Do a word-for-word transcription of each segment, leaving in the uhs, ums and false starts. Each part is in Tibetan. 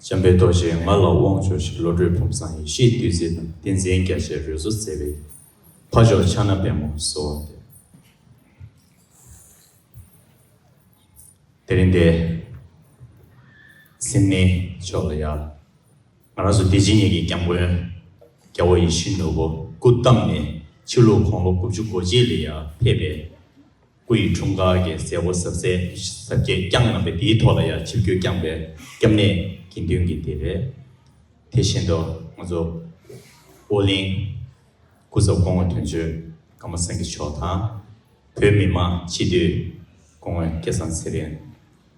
འཇམ་དཔལ་རྡོ་རྗེ་ང་ལ་དབང་ཕྱོགས་ཤིག། བློ་གྲོས་བུམ་བཟང་ཡེ་ཤེས་བདུད་རྩི་དང་། ཏིང་འཛིན་རྒྱ་ཆེར་རོལ་མཚོ་མཛད་པའི། ཕ་མཆོག་ཕྱག་ན་པདྨོ་གསོལ་བ་འདེབས། དེ་རིང་འདིར་སེམས་ནི་མཆོག་ལ་ཡ། ང་རང་ཚོ་བདེ་སྐྱིད་གཉིས་ཀྱི་སྐྱབས་མགོན་རྒྱལ་བ་ཡིད་བཞིན་ནོར་བུ་སྐུ་བལྟམས་ནས་ཕྱི་ལུགས་དགུང་ལོ་དགུ་བཅུ་གོ་གཅིག་ལ་ཡ་ཕེབས་པའི་སྐུ་ཡི་འཁྲུངས་སྐར་གྱི་མཛད་སྒོ་གཟབ་གཟབ་གཟབ་རྒྱས་བསྐྱངས་གནང་བའི་དེའི་ཐོག་ལ་ཡ་ཆིབས་བསྒྱུར་བསྐྱངས་པའི་སྐྱབས་གནས་དགེ་འདུན་གྱི་སྡེ་རེད། དེ་བཞིན་དུ་ང་ཚོ་ཨོ་གླིང་སྐུ་ཚབ་སྐུ་ངོ་དོན་གཅོད་ཀརྨ་སངས་རྒྱས་མཆོག་དང་། བོད་མི་མང་སྤྱི་འཐུས་སྐུ་ངོ་སྐལ་བཟང་ཚེ་རིང་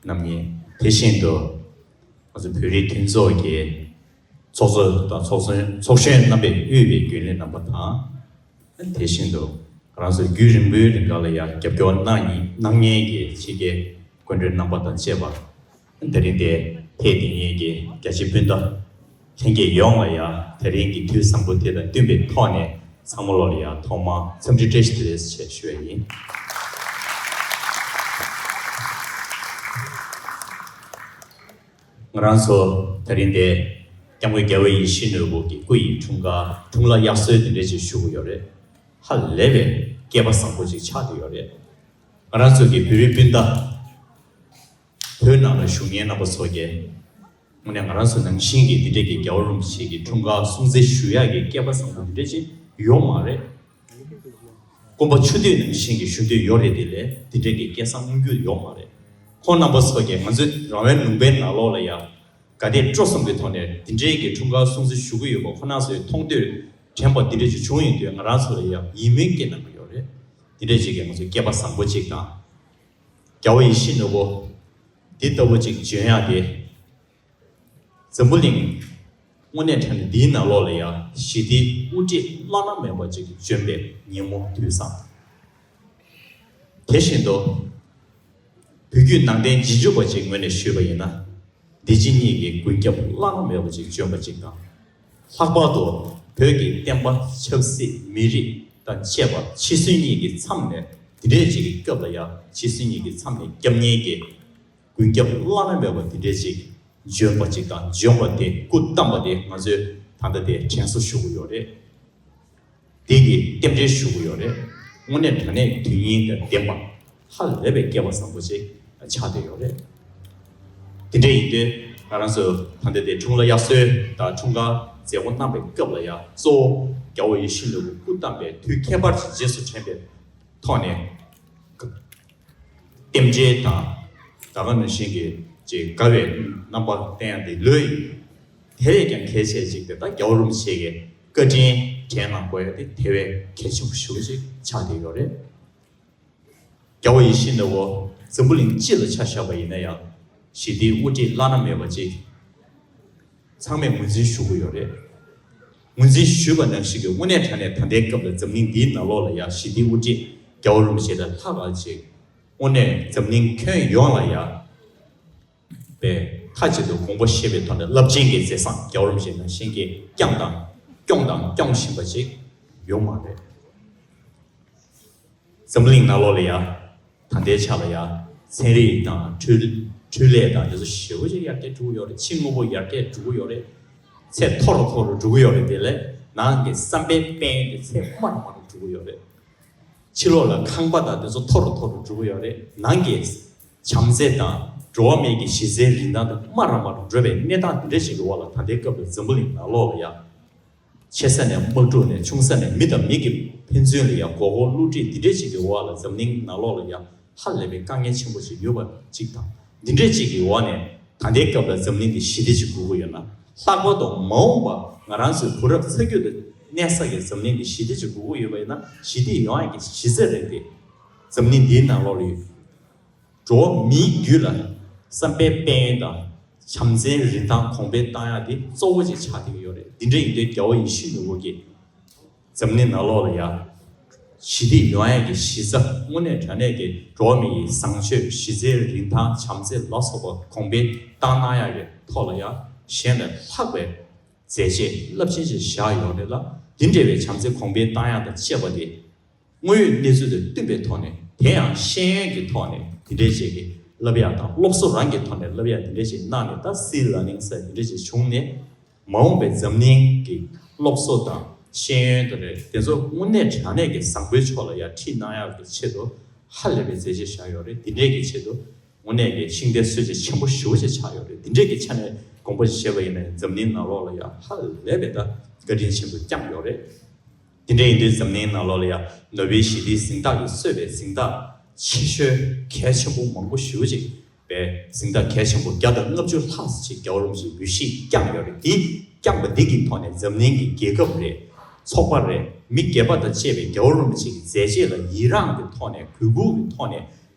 རྣམ་གཉིས། དེ་བཞིན་དུ་ང་ཚོ་བོད་རིགས་མཐུན་ཚོགས་ཀྱི་ཚོགས་གཙོ་དང་ཚོགས་གཞོན་ཚོགས་གཞོན་རྣམ་པས་དབུས་པའི་རྒྱུན་ལས་རྣམ་པ་དང་། དེ་བཞིན་དུ་ང་རང་ཚོ་རྒྱུན་རིང་པོའི་རིང་ག་ལ་ཡང་རྒྱབ་སྐྱོར་གནང་མཁན་གྱི་ཕྱི་རྒྱལ་སྐུ་མགྲོན་རྣམ་པ་དང་བཅས་པ། དེ་རིང་འདིར་ཕེབས་བསྡད་མཁན་གྱི་རྒྱ་ཆེ་སྤུན་ཟླ་ལྷན་རྒྱས་ཡོངས་ལ་ཡང་དེ་རིང་གི་དུས་བཟང་པོ་དེ་དང་བསྟུན་པའི་ཐོག་ནས་ཚང་མ་ལོག་ལ་ཡང་ཐོག་མར་འཚམས་འདྲི་བཀྲ་ཤིས་བདེ་ལེགས་ཞེས་ཞུ་ཡ་ཡིན། ང་རང་ཚོ་དེ་རིང་འདིར་སྐྱབས་མགོན་རྒྱལ་བ་ཡིད་བཞིན་ནོར་བུ་གི་སྐུ་ཡི་འཁྲུངས་སྐར་འཁྲུངས་ལྷ་དབྱར་གསོལ་དེ་འདྲ་ཅིག་ཞུ་གི་ཡོད་རེད། ཧ་ལས་པའི་སྐལ་པ་བཟང་པོ་ཅིག་ཆགས་བསྡད་ཡོད་རེད། ང་རང་ཚོ་གི་བོད་རིགས་སྤུན་ཟླ། བོད་ནང་ལ་བཞུགས་མཁན་རྣམ་པ་ཚོ་གིས་དངོས་གནས་ང་རང་ཚོ་ནང་བཞིན་གྱི་འདི་འདྲ་གི་རྒྱལ་བ་རིན་པོ་ཆེ་གི་འཁྲུངས་སྐར་སྲུང་བརྩི་ཞུ་ཡག་གི་སྐལ་པ་བཟང་པོ་འདི་འདྲ་ཅིག་ཡོད་མ་རེད། སྐུ་པར་ཆུ་སྟོད་ནང་བཞིན་གྱི་ཞུ་འདོད་ཡོད་རེད་དེ་ལས་འདི་འདྲ་གི་སྐལ་བཟང་མངོན་གྱུར་ཡོད་མ་རེད། ཁོང་རྣམ་པ་ཚོ་གིས་ང་ཚོའི་རང་དབང་ལུང་པའི་ནང་ལོགས་ལ་ཡ་དགའ་དད་སྤྲོ་གསུམ་གྱི་ཐོག་ནས་འདི་འདྲའི་གི་འཁྲུངས་སྐར་སྲུང་བརྩི་ཞུ་གི་ཡོད་པ་ཁོང་རྣམ་ཚོས་མཐོང་ཐོས་དྲན་པ་འདི་འདྲ་ཅིག་བྱུང་ཡོང་དུས་ང་རང་ཚོ་ལ་ཡ་ཡིད་སྨོན་སྐྱེ་གནང་གི་ཡོད་རེད། འདི་འདྲ་ཅིག་གིས་ང་ཚོ་སྐལ་པ་བཟང་པོ་ཅིག་དང་། རྒྱལ་བ་ཡིད་བཞིན་ནོར་བུ་འདི་ལྟ་བུ་ཅིག་འབྱོན་ཡག་དེ། འཛམ་བུ་གླིང་དངོས་གནས་དྲང་གནས་འདིའི་ནང་ལོགས་ལ་ཡང་ཞི་བདེའི་དབུ་ཁྲིད་བླ་ན་མེད་པ་ཅིག་བྱོན་པའི་ཉིན་མོ་དུས་བཟང་། དེ་བཞིན་དུ་བོད་བརྒྱུད་ནང་བསྟན་རྗེས་འཇུག་པ་ཅིག་ངོས་ནས་ཞུས་པ་ཡིན་ན། བདེ་སྐྱིད་གཉིས་ཀྱི་མགོན་སྐྱབས་བླ་ན་མེད་པ་ཅིག་བྱོན་པ་ཅིག་དང་། ལྷག་པར་དུ་བོད་ཀྱི་བསྟན་པ་ཆབ་སྲིད་མི་རིགས་དང་བཅས་པ་ཕྱི་སྲོལ་གཉིས་ཀྱི་མཚམས་ནས་འདི་འདྲའི་ཅིག་གི་སྐབས་ལ་ཡང་ཕྱི་སྲོལ་གཉིས་ཀྱི་མཚམས་ནས་སྐྱབས་གནས་ཀྱི་མགོན་སྐྱབས་བླ་ན་མེད་པ་འདི་འདྲའི་ཅིག་བྱོན་པ་ཅིག་དང་བྱོན་པ་དེ་སྐུ་བལྟམས་པ་དེ་ང་ཚོས་ད་ལྟ་དེ་དྲན་གསོ་ཞུ་གི་ཡོད་རེད། དེ་གི་རྟེན་འབྲེལ་ཞུ་གི་ཡོད་རེད། དངོས་གནས་དྲང་གནས་དོན་སྙིང་དང་ལྡན་པ་ཧ་ལས་པའི་སྐལ་བ་བཟང་པོ་ཅིག་ཆགས་བསྡད་ཡོད་རེད། དེ་འདྲ་ཡིན་དུས་ང་རང་ཚོ་ད་ལྟ་དེ་འཁྲུངས་ལྷ་དབྱར་གསོལ་དང་འཁྲུངས་སྐར་མཛད་སྒོ་གནང་བའི་སྐབས་ལ་ཡང་གཙོ་བོ་རྒྱལ་བ་ཡིད་བཞིན་ནོར་བུ་སྐུ་བལྟམས་པའི་དུས་ཁྱད་པར་ཅིག་རྗེས་སུ་དྲན་པའི་ཐོག་ནས། རྟེན་འབྲེལ་དང་། ད་ག་ནང་བཞིན་གྱི་ཅིག་དགའ་བའི་རྣམ་པ་བསྟན་ཡ་དེ་ལོས་ཡིན། དེ་ལས་ཀྱང་གལ་ཆེ་ཅིག་དེ་ད་རྒྱལ་བ་རིན་པོ་ཆེ་གི་བཀའ་དྲིན་དྲན་གནང་དགོས་ཡ་དེ་དེ་བས་གལ་ཆེན་པོ་ཞེ་པོ་ཅིག་ཆགས་བསྡད་ཡོད་རེད། རྒྱལ་བ་ཡིད་བཞིན་ནོར་བུ་འཛམ་བུ་གླིང་སྤྱི་ལ་ཆ་བཞག་པ་ཡིན་ན་ཡང་ཞི་བདེའི་དབུ་ཁྲིད་བླ་ན་མེད་པ་ཅིག་ཚང་མས་ངོས་འཛིན་ཞུ་གི་ཡོད་རེད། ངོས་འཛིན་ཞུས་པ་ནང་བཞིན་གྱི་དངོས་གནས་དྲང་གནས་ད་ལྟའི་སྐབས་ལ་འཛམ་གླིང་འདིའི་ནང་ལོགས་ལ་ཡང་ཞི་བདེའི་དབུ་ཁྲིད་རྒྱལ་བ་རིན་པོ་ཆེ་དང་ལྷག་ག་ཅིག་དངོས་གནས་འཛམ་གླིང་ཁྱོན་ཡོངས་ལ་ཡང་པའི་མཐའ་གཅིག་ཏུ་དགོངས་པ་བཞེས་པའི་ཐོག་ནས་རླབས་ཆེན་གྱི་མཛད་བཟང་རྒྱལ་བ་རིན་པོ་ཆེ་ནང་བཞིན་གྱི་བསྐྱངས་དང་སྐྱོང་དང་སྐྱོང་བཞིན་པ་ཅིག་ཡོད་མ་རེད། འཛམ་གླིང་ནང་ལོགས་ལ་ཡ། ད་ལྟའི་ཆ་ལ་ཡ། ཚན་རིག་དང་འཕྲུལ་འཕྲུལ་ལས་དང་དེ་ཚོ་ཞེ་པོ་ཅིག་ཡར་རྒྱས་འགྲོ་གི་ཡོད་རེད། ཕྱི་དངོས་པོ་ཡར་རྒྱས་འགྲོ་གི་ཡོད་རེད། ཚད་མཐོ་རུ་མཐོ་རུ་འགྲོ་གི་ཡོད་རེད། དེ་ལས་ནང་གི་བསམ་པའི་དཔལ་ཡོན་དེ་ཚད་དམའ་རུ་དམའ་རུ་འགྲོ་གི་ཡོད་རེད། ཕྱི་ལོགས་ལ་ཁང་པ་དང་དེ་ཚོ་མཐོ་རུ་མཐོ་རུ་འགྲོ་གི་ཡོད་རེད། ནང་གི་བྱམས་བརྩེ་དང་འགྲོ་བ་མིའི་གི་གཞི་རྩའི་རིན་ཐང་དེ་དམའ་རུ་དམའ་རུ་འགྲོ་བའི་གནས་སྟངས་དེ་འདྲ་ཞིག་གི་འོག་ལ་ད་ལྟའི་སྐབས་ལ་འཛམ་བུ་གླིང་ནང་ལོགས་ལ་ཡ། ཆེ་ས་ནས་དམག་འཁྲུག་ནས་ཆུང་ས་ནས་མི་དང་མི་གི་ཕན་ཚུན་ལ་ཡང་མགོ་སྐོར་བསླུ་བྲིད་འདི་འདྲས་ཅིག་གི་འོག་ལ་འཛམ་གླིང་ནང་ལོགས་ལ་ཡང་ཧ་ལས་པའི་དཀའ་ངལ་ཆེན་པོ་ཅིག་ཡོད་པ་ཅིག་དང་། འདི་འདྲས་ཅིག་གི་འོག་ནས་ད་ལྟའི་སྐབས་ལ་འཛམ་གླིང་འདི་ཞི་བདེ་ཅིག་དགོས་ཀྱི་ཡོད་ན། ལྷག་པར་དུ་མ་འོངས་པ་ང་རང་ཚོའི་བུ་རབས་ཚ་རྒྱུད་དུ་གནས་ས་གི་འཛམ་གླིང་འདི་ཞི་བདེ་ཅིག་དགོས་ཀྱི་ཡོད་པ་ཡིན་ན། ཞི་བདེ་ཡོང་ཡག་གི་གཞི་རྩ་རེད་དེ། འཛམ་གླིང་འདིའི་ནང་ལོགས་ལ་ཡོད། འགྲོ་བ་མིའི་རྒྱུད་ལ་བསམ་པའི་དཔལ་ཡོན་དང་བྱམས་བརྩེའི་རིན་ཐང་གོང་འཕེལ་བཏང་ཡག་དེ་གཙོ་བོ་ཅིག་ཆགས་བསྡད་ཀྱི་ཡོད་རེད། འདི་འདྲ་ཡིན་དུས་རྒྱལ་བ་ཡིད་བཞིན་ནོར་བུ་གིས་འཛམ་གླིང་ནང་ལོགས་ལ་ཡ་ཞི་བདེ་ཡོང་ཡག་གི་གཞི་རྩ་དངོས་གནས་དྲང་གནས་ཀྱི་འགྲོ་བ་མི་ཡི་བཟང་སྤྱོད་གཞི་རྩའི་རིན་ཐང་བྱམས་བརྩེ་ལ་སོགས་པ་གོང་འཕེལ་བཏང་གནང་ཡག་གི་ཐོག་ལ་ཡ་གཞན་ལས་ལྷག་པའི་མཛད་རྗེས་རླབས་ཆེན་ཞིག་བཞག་ཡོད་རེད་ལ། འདི་འདྲ་བའི་བྱམས་བརྩེ་གོང་འཕེལ་བཏང་ཡག་དང་བཅས་པ་དེ། དངོས་ཡོད་གནས་ཚུལ་དང་བསྟུན་པའི་ཐོག་ནས། དེ་ཡང་ཤེས་ཡོན་གྱི་ཐོག་ནས་དེ་འདྲའི་བྱས་ཀྱི་ བསླབ་ཡག་དང་སློབ་གསོ་རང་གི་ཐོག་ནས་བསླབ་ཡག་འདི་འདྲ་ཞིག་གནང་ནས། ད་སི་ལར་ནིང་ཟེར་འདི་འདྲ་ཞིག་བྱུང་ནས། མ་འོངས་པའི་འཛམ་གླིང་གི་སློབ་གསོ་དང་ཤེས་ཡོན་དེ་རེད། དེ་ཚོ་དངོས་གནས་དྲང་གནས་ཀྱི་བཟང་པོའི་ཕྱོགས་ལ་ཡར་ཁྲིད་གནང་ཡག་གི་ཆེད་དུ་ཧ་ལས་པའི་མཛད་རྗེས་བཞག་ཡོད་རེད། འདི་འདྲའི་གི་ཆེད་དུ་དངོས་གནས་ཀྱི་ཤིང་རྟའི་སྲོལ་འབྱེད་ཆེན་པོ་ཞེ་པོ་ཅིག་ཆགས་ཡོད་རེད། འདི་འདྲའི་གི་ཆ་ནས་དགོངས་པ་བཞེས་པ་ཡིན་ན་ཡང་འཛམ་གླིང་ནང་ལོགས་ལ་ཡང་ཧ་ལས་པའི་ད་བཀའ་དྲིན་ཆེན་པོ་བསྐྱངས་ཡོད་རེད། དེ་འདྲ་ཡིན་དུས་འཛམ་གླིང་ནང་ལོགས་ལ་ཡང་ནོ་བེལ་ཞི་བདེའི་གཟེངས་རྟགས་ཀྱིས་གཙོས་པའི་གཟེངས་རྟགས་ཆེ་ཤོས་གལ་ཆེན་པོ་མང་པོ་ཞེ་པོ་ཅིག་པའི་གཟེངས་རྟགས་གལ་ཆེན་པོ་བརྒྱ་དང་ལྔ་བཅུ་ལྷག་ཅིག་རྒྱལ་བ་རིན་པོ་ཆེས་འབུལ་བཞེས་བསྐྱངས་ཡོད་རེད། དེ་བསྐྱངས་པ་འདི་གི་ཐོག་ནས་འཛམ་གླིང་གི་རྒྱལ་ཁབ་རེད། ཚོགས་པ་རེད། མི་སྒེར་པ་དང་བཅས་པའི་རྒྱལ་བ་རིན་པོ་ཆེ་གི་མཛད་རྗེས་ལ་ཡི་རངས་ཀྱི་ཐོག་ནས་གུས་བཀུར་གྱི་ཐོག་ནས་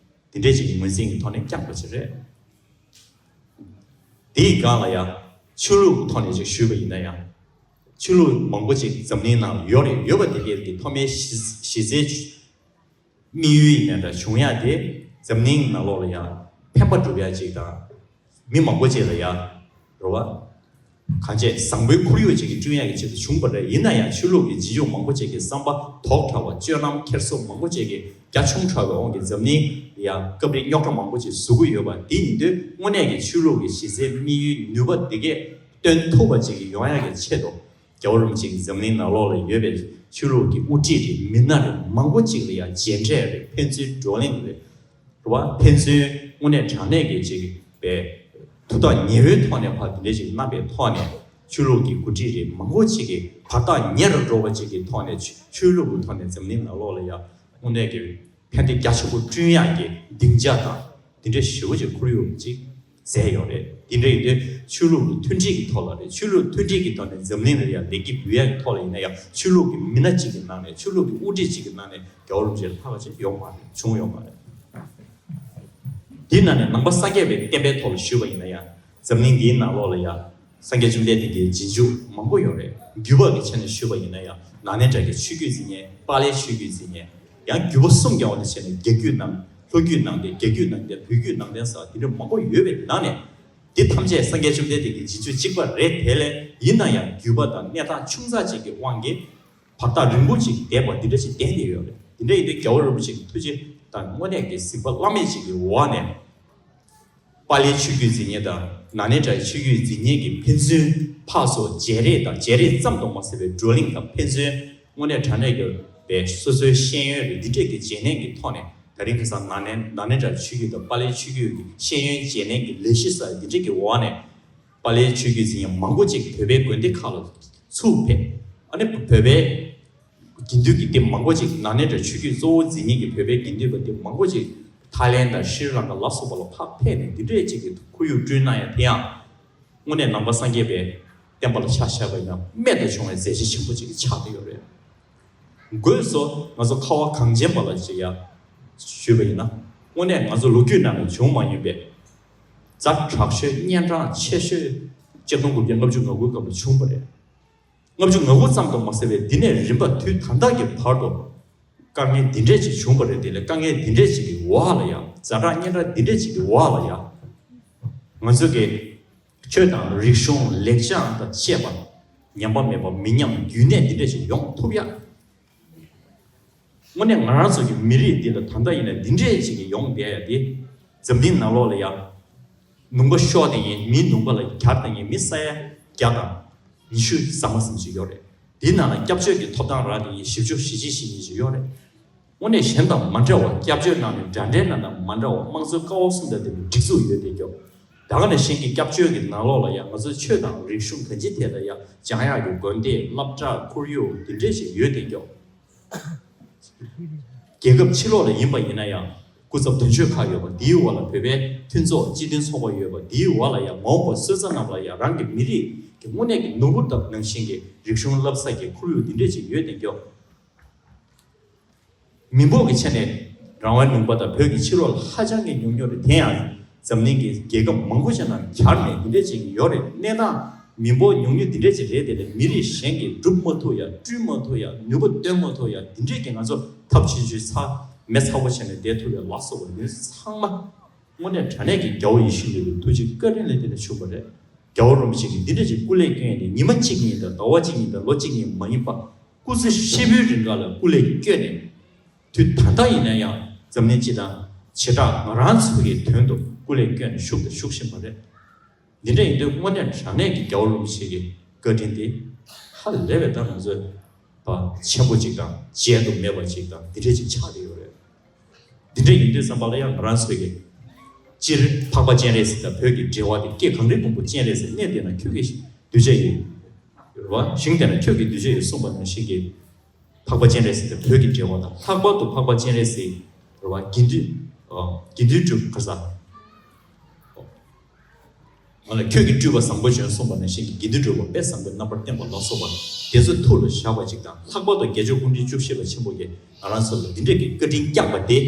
དེ་འདྲས་ཅིག་གི་ངོས་འཛིན་གྱི་ཐོག་ནས་བསྐྱངས་པ་ཅིག་རེད། དེའི་སྒང་ལ་ཡང་ཆོས་ལུགས་ཀྱི་ཐོག་ནས་ཅིག་ཞུས་པ་ཡིན་ན་ཡང་། ཆོས་ལུགས་མང་པོ་ཅིག་འཛམ་གླིང་ནང་ཡོད་རེད། ཡོད་པ་དེ་གས་དེ་ཐོག་མའི་གཞི་གཞི་རྩའི་དམིགས་ཡུལ་ཡིན་ནའི་འདྲ་བྱུང་ཡག་དེ་འཛམ་གླིང་ནང་ལོགས་ལ་ཡང་ཕན་པ་སྒྲུབ་ཡག་ཅིག་དང་། མི་མང་པོ་ཅིག་ལ་ཡང་རེད་བ། གང་ཅི་བཟང་པོའི་ཁོར་ཡུག་ཅིག་བསྐྲུན་ཡག་གི་ཆེད་དུ་བྱུང་བ་རེད། ཡིན་ན་ཡང་ཆོས་ལུགས་ཀྱི་རྗེས་འཇུག་མང་པོ་ཅིག་གི་བསམ་པ་དོག་དྲགས་པ། སྤྱོད་ལམ་འཁྱེར་སོ་མང་པོ་ཅིག་གི་རྒྱ་ཆུང་དྲགས་པའི་དབང་གིས་འཛམ་གླིང་ལ་ཡང་སྐབས་རེ་རྙོག་དྲ་མང་པོ་ཅིག་བཟོ་གི་ཡོད་པ་དེ་ཡིན་དུས། དངོས་གནས་ཀྱི་ཆོས་ལུགས་ཀྱི་གཞི་རྩའི་དམིགས་ཡུལ་ནུས་པ་དེ་གས་སྟོན་ཐུབ་པ་ཅིག་ཡོང་ཡག་གི་ཆེད་དུ། རྒྱལ་བ་རིན་པོ་ཆེ་གིས་འཛམ་གླིང་ནང་ལོགས་ལ་ཡོད་པའི་ཆོས་ལུགས་ཀྱི་དབུ་ཁྲིད་རེད། མི་སྣ་རེད། མང་པོ་ཅིག་ལ་ཡང་མཇལ་འཕྲད་རེད། ཕན་ཚུན་བགྲོ་གླེང་རེད། རེད་བ། ཕན་ཚུན་དངོས་གནས་དྲང་གནས་ཀྱི་ཅིག་པའི་ཐུགས་ཐག་ཉེ་བོའི་ཐོག་ནས་ཕར་དེ་འདྲ་ཅིག་གནང་པའི་ཐོག་ནས། ཆོས་ལུགས་ཀྱི་འགོ་ཁྲིད་རེད། མང་པོ་ཅིག་གིས་བར་ཐག་ཉེ་རུ་འགྲོ་བ་ཅིག་གི་ཐོག་ནས་ཆོས་ཆོས་ལུགས་ཀྱི་ཐོག་ནས་འཛམ་གླིང་ནང་ལོགས་ལ་ཡང་དངོས་གནས་ཀྱི་ཕན་བདེ་རྒྱ་ཆེན་པོ་བསྐྲུན་ཡག་གི་སྡིངས་ཆ་དང་དེ་འདྲ་ཞེ་པོ་ཅིག་ཁོར་ཡུག་ཅིག་མཛད་ཡོད་རེད། དེ་འདྲ་ཡིན་དུས་ཆོས་ལུགས་ཀྱི་མཐུན་སྒྲིལ་གྱི་ཐོག་ལ་རེད། ཆོས་ལུགས་མཐུན་སྒྲིལ་གྱི་ཐོག་ནས་འཛམ་གླིང་ལ་ཡང་ལེགས་སྐྱེས་འབུལ་ཡག་གི་ཐོག་ལ་ཡིན་ན་ཡང་། ཆོས་ལུགས་ཀྱི་མི་སྣ་གཅིག་གི་ནང་ནས། ཆོས་ལུགས་ཀྱི་དབུ་ཁྲིད་གཅིག་གི་ནང་ནས་རྒྱལ་བ་རིན་པོ་ཆེ་ལྷག་པ་ཅིག་ཡོང་མ་རེད། བྱུང་ཡོང་མ་རེད། དེའི་ནང་ནས་ནང་པ་སངས་རྒྱས་པའི་བསྟན་པའི་ཐོག་ལ་ཞུས་པ་ཡིན་ན་ཡང་། འཛམ་གླིང་འདིའི་ནང་ལོགས་ལ་ཡང་སངས་རྒྱས་བཅོམ་ལྡན་འདས་ཀྱི་རྗེས་འཇུག་མང་པོ་ཡོད་རེད། བརྒྱུད་པ་གི་ཆ་ནས་ཞུས་པ་ཡིན་ན་ཡང་། ནཱ་ལེནྡྲ་གི་ཆོས་བརྒྱུད་འཛིན་མཁན། པཱ་ལིའི་ཆོས་བརྒྱུད་འཛིན་མཁན། ཡང་བརྒྱུད་པ་གསུམ་ཀྱི་འོག་ནས་བྱས་ནས་རྒྱ་བརྒྱུད་ནང་། ལྷོ་བརྒྱུད་ནང་བསྟན། རྒྱ་བརྒྱུད་ནང་བསྟན། བོད་བརྒྱུད་ནང་བསྟན་ཟེར་བ་དེ་འདྲ་མང་པོ་ཡོད་པའི་ནང་ནས། འདི་ཐམས་ཅད་སངས་རྒྱས་བཅོམ་ལྡན་འདས་ཀྱི་རྗེས་འཇུག་གཅིག་པ་རེད། དེ་ལས་ཡིན་ན་ཡང་བརྒྱུད་པ་དང་གནས་སྟངས་ཆུང་ཙག་ཅིག་གི་དབང་གིས་བར་ཐག་རིང་པོ་ཅིག་འདས་པ་འདི་འདྲ་ཞིག་བསྡད་བསྡད་ཡོད་རེད། འདི་འདྲ་ཡིན་དུས་རྒྱལ་བ་རིན་པོ་ཆེ་གི་ཐུགས་རྗེ་དང་དངོས་གནས་ཀྱི་གཟིགས་པ་བླ་མེད་ཅིག་གི་འོག་ནས། པཱ་ལིའི་ཆོས་བརྒྱུད་འཛིན་མཁན་དང་ནཱ་ལེནྡྲའི་ཆོས་བརྒྱུད་འཛིན་མཁན་གྱི་ཕན་ཚུན་ཕར་ཚུར་མཇལ་རེས་དང་། མཇལ་རེས་ཙམ་དུ་མ་ཟད་པའི་བགྲོ་གླེང་དང་། ཕན་ཚུན་དངོས་གནས་དྲང་གནས་ཀྱི་པའི་སོ་སོའི་ཤེས་ཡོན་རེད། འདི་འདྲས་ཀྱི་བརྗེ་ལེན་གྱི་ཐོག་ནས། ད་རིང་ཁ་སང་ནཱ་ལེན་ནཱ་ལེནྡྲ་ཆོས་བརྒྱུད་དང་པཱ་ལིའི་ཆོས་བརྒྱུད་ཀྱི་ཤེས་ཡོན་བརྗེ་ལེན་གྱི་ལས་གཞི་ཟེར་འདི་འདྲས་ཀྱི་འོག་ནས། པཱ་ལིའི་ཆོས་བརྒྱུད་འཛིན་མཁན་མང་པོ་ཅིག་བོད་པའི་དགོན་སྡེ་ཁག་ལ་ཚུར་ཕེབས། ཨ་ནི་བོད་པའི་དགེ་འདུན་གྱི་སྡེ་མང་པོ་ཅིག་ནཱ་ལེནྡྲ་ཆོས་བརྒྱུད་གཙོ་བོ་འཛིན་མཁན་གྱི་བོད་པའི་དགེ་འདུན་པ་སྡེ་མང་པོ་ཅིག་ཐའི་ལེན་དང་ཤྲི་ལང་ཀ་ལ་སོགས་པ་ལ་ཕར་ཕེབས་ནས་འདི་འདྲས་ཅིག་གི་ཁོར་ཡུག་བསྐྲུན་གནང་ཡ་དེ་ཡང་། དངོས་གནས་ནང་པ་སངས་རྒྱས་པའི་བསྟན་པ་ལ་ཆ་བཞག་པ་ཡིན་ན་རྨད་དུ་བྱུང་བའི་མཛད་རྗེས་ཆེན་པོ་ཅིག་ཆགས་བསྡད་ཡོད་རེད། དགོས་སོ། ང་ཚོ་ཁ་བ་གངས་ཅན་པ་ལ་ཅིག་ཡ་ཞུས་པ་ཡིན་ན། དངོས་གནས་ང་ཚོ་ལོ་རྒྱུས་ནང་ནས་བྱུང་མ་མྱོང་པའི་ཛ་དྲག་ཤོས་སྙན་གྲགས་ཆེ་ཤོས་ཆིག་སྟོང་དགུ་བརྒྱ་ལྔ་བཅུ་ང་དགུའི་སྐབས་ལ་བྱུང་བ་རེད། ལྔ་བཅུ་ང་དགུ་ཙམ་དུ་མ་ཟད་པའི་འདི་ནས་རིམ་པ་དུས་ད་ལྟ་གི་བར་དུ་དཀའ་ངལ་འདི་འདྲས་ཅིག་བྱུང་བ་རེད། དེ་ལས་དཀའ་ངལ་འདི་འདྲས་ཅིག་གི་འོག་ལ་ཡང་། ཛ་དྲག་སྙན་གྲགས་འདི་འདྲས་ཅིག་གི་འོག་ལ་ཡང་། ང་ཚོ་གི་ཆོས་དང་རིག་གཞུང་ལེགས་བྱང་དང་བཅས་པ་ཉམས་པ་མེད་པ་མི་ཉམས་རྒྱུན་གནས་འདི་འདྲས་ཅིག་ཡོང་ཐུབ་ཡ། དངོས་གནས་ང་རང་ཚོ་གི་མི་རིགས་འདི་ལ་ད་ལྟ་ཡིན་ན་འདི་འདྲས་ཅིག་གི་ཡོང་བསྡད་ཡ་དེ། འཛམ་གླིང་ནང་ལོགས་ལ་ཡ། ནུས་པ་ཤོར་བསྡད་མཁན་མིའི་ནུས་པ་ལ་གྱར་བསྡད་མཁན་མི་ས་ཡ་བརྒྱ་དང་ཉི་ཤུ་ཟ་མ་ཟིན་ཅིག་ཡོད་རེད། དེའི་ནང་ལ་སྐྱབས་བཅོལ་གྱི་ཐོབ་ཐང་རག་བསྡད་མཁན་བཞི་བཅུ་ཞེ་གཅིག་ཞེ་གཉིས་ཅིག་ཡོད་རེད། དངོས་གནས་གཞན་དང་མ་འདྲ་བ། སྐྱབས་བཅོལ་ནང་ནས་འདྲ་འདྲའི་ནང་དང་མ་འདྲ་བ། དམངས་གཙོའི་ཀ་བ་གསུམ་དང་ལྡན་པའི་སྒྲིག་འཛུགས་ཡོད་བསྡད་ཀྱོག་ད་ག་ནང་བཞིན་གྱི་སྐྱབས་བཅོལ་གྱི་ནང་ལོགས་ལ་ཡང་ང་ཚོའི་ཆོས་དང་རིག་གཞུང་གང་ཅིའི་ཐད་ལ་ཡང་སྦྱང་ཡག་གི་དགོན་སྡེ། སློབ་གྲྭ། ཁོར་ཡུག་འདི་འདྲས་ཞིག་ཡོད་བསྡད་ཀྱོག་རྒྱལ་ཁབ་ཕྱི་ལོགས་ལ་ཡིན་པ་ཡིན་ན་ཡང་། སྐུ་ཚབ་དོན་གཅོད་ཁག་ཡོད་པ། དེའི་འོག་ལ་བོད་པའི་མཐུན་ཚོགས་སྤྱི་མཐུན་ཚོགས་པ་ཡོད་པ། དེའི་འོག་ལ་ཡང་མ་འོངས་པར་སོན་རྩ་རྣམས་ལ་ཡང་རང་གི་མི་རིགས་ཀྱི་དངོས་གནས་ཀྱི་ནོར་བུ་ལྟ་བུ་ནང་བཞིན་གྱི་རིག་གཞུང་བསླབ་ས་ཀྱི་ཁོར་ཡུག་འདི་འདྲས་ཅིག་ཡོད་བསྡད་ཀྱོག་མི་འབོར་གྱི་ཆ་ནས་རང་དབང་ལུང་པ་དང་བོད་ཀྱི་ཕྱི་ལོགས་ལ་ཧ་ཅང་གི་ཉུང་ཉུང་རེད། དེ་ཡང་འཛམ་གླིང་གི་རྒྱལ་ཁབ་མང་པོ་ཞིག་ནང་གྱར་ནས་འདི་འདྲས་ཅིག་ཡོད་རེད། གནས་སྟངས་མི་འབོར་ཉུང་ཉུང་འདི་འདྲས་ཅིག་རེད། དེ་ལས་མི་རིགས་གཞན་གྱིས་སྒྲུབ་མ་ཐུབ་ཡ། བསྐྲུན་མ་ཐུབ་ཡ། ནུས་པ་བཏོན་མ་ཐུབ་ཡ། འདི་འདྲས་ཀྱི་ང་ཚོ་ཐབས་ཆེ་ཆུང་ཚ་མེད་ཚ་པོ་བྱས་ནས་བསྡད་ཐུབ་ཡ་ལ་སོགས་པ་འདི་ཚང་མ། དངོས་གནས་དྲང་གནས་ཀྱི་རྒྱལ་བ་ཡིད་བཞིན་ནོར་བུའི་ཐུགས་རྗེ་བཀའ་དྲིན་ལ་བརྟེན་ནས་བྱུང་བ་རེད། རྒྱལ་བ་རིན་པོ་ཆེ་གིས་འདི་འདྲ་ཅིག་སྐུ་ལས་བསྐྱོན་ནས། ཉི་མ་གཅིག་ཡིན་དང་ཟླ་བ་གཅིག་ཡིན་དང་ལོ་གཅིག་ཡིན་མ་ཡིན་པ། སྐུ་ཚེ་ཧྲིལ་པོའི་རིང་ག་ལ་སྐུ་ལས་བསྐྱོན་ནས། དུས་ད་ལྟ་ཡིན་ན་ཡང་འཛམ་གླིང་སྤྱི་དང་ བྱེ་བྲག་ང་རང་ཚོ་གི་དོན་དུ་སྐུ་ལས་བསྐྱོན་ནས་བཞུགས་དང་བཞུགས་བཞིན་པ་རེད། འདི་འདྲ་ཡིན་དུས་དངོས་གནས་དྲང་གནས་ཀྱི་རྒྱལ་བ་རིན་པོ་ཆེ་གི་བཀའ་དྲིན་དེ་ཧ་ལས་པའི་ད་ང་ཚོས་པ་ཆེན་པོ་ཅིག་དང་བརྗེད་དུ་མེད་པ་ཅིག་དང་འདི་འདྲ་ཅིག་ཆགས་བསྡད་ཡོད་རེད། འདི་འདྲ་ཡིན་དུས་ཙམ་པ་ལ་ཡང་ང་རང་ཚོས་ཀྱི་སྤྱིར་འཕགས་པ་སྤྱན་རས་གཟིགས་དང་བོད་ཀྱི་འབྲེལ་བ་དེ་སྐྱེ་གངས་རི་མང་པོ་སྤྱན་རས་གཟིགས་གནས་དེ་ན་ཁྱོད་ཀྱི་གདུལ་བྱ་ཡི་རེད་བ། ཞིང་དེ་ན་ཁྱོད་ཀྱི་གདུལ་བྱ་ཡི་གསུངས་པ་ནང་བཞིན་གྱི། འཕགས་པ་སྤྱན་རས་གཟིགས་དང་བོད་ཀྱི་འབྲེལ་བ་དང་། ལྷག་པར་དུ་འཕགས་པ་སྤྱན་རས་གཟིགས་རེད་བ། དགེ་འདུན། ཨ། དགེ་འདུན་གྲུབ་ག་ས། ང་ལ་ཁྱོད་ཀྱི་སྤྲུལ་པ་བཟང་པོ་བྱོན་གསུངས་པ་ནང་བཞིན་གྱི་དགེ་འདུན་གྲུབ་པ་དཔེ་བཟང་པོའི་རྣམ་པར་བསྟན་པ་ལ་སོགས་པ་དེ་ཚོ་ཐུགས་ལ་བཞག་པ་ཅིག་དང་། ལྷག་པར་དུ་དགེ་སྦྱོར་ཀུན་འདུས་བཅུ་བཞི་པ་ཆེན་པོ་གིས་ང་རང་ཚོ་ལ་འདི་འདྲས་ཀྱི་བཀའ་དྲིན་བསྐྱངས་པ་དེ།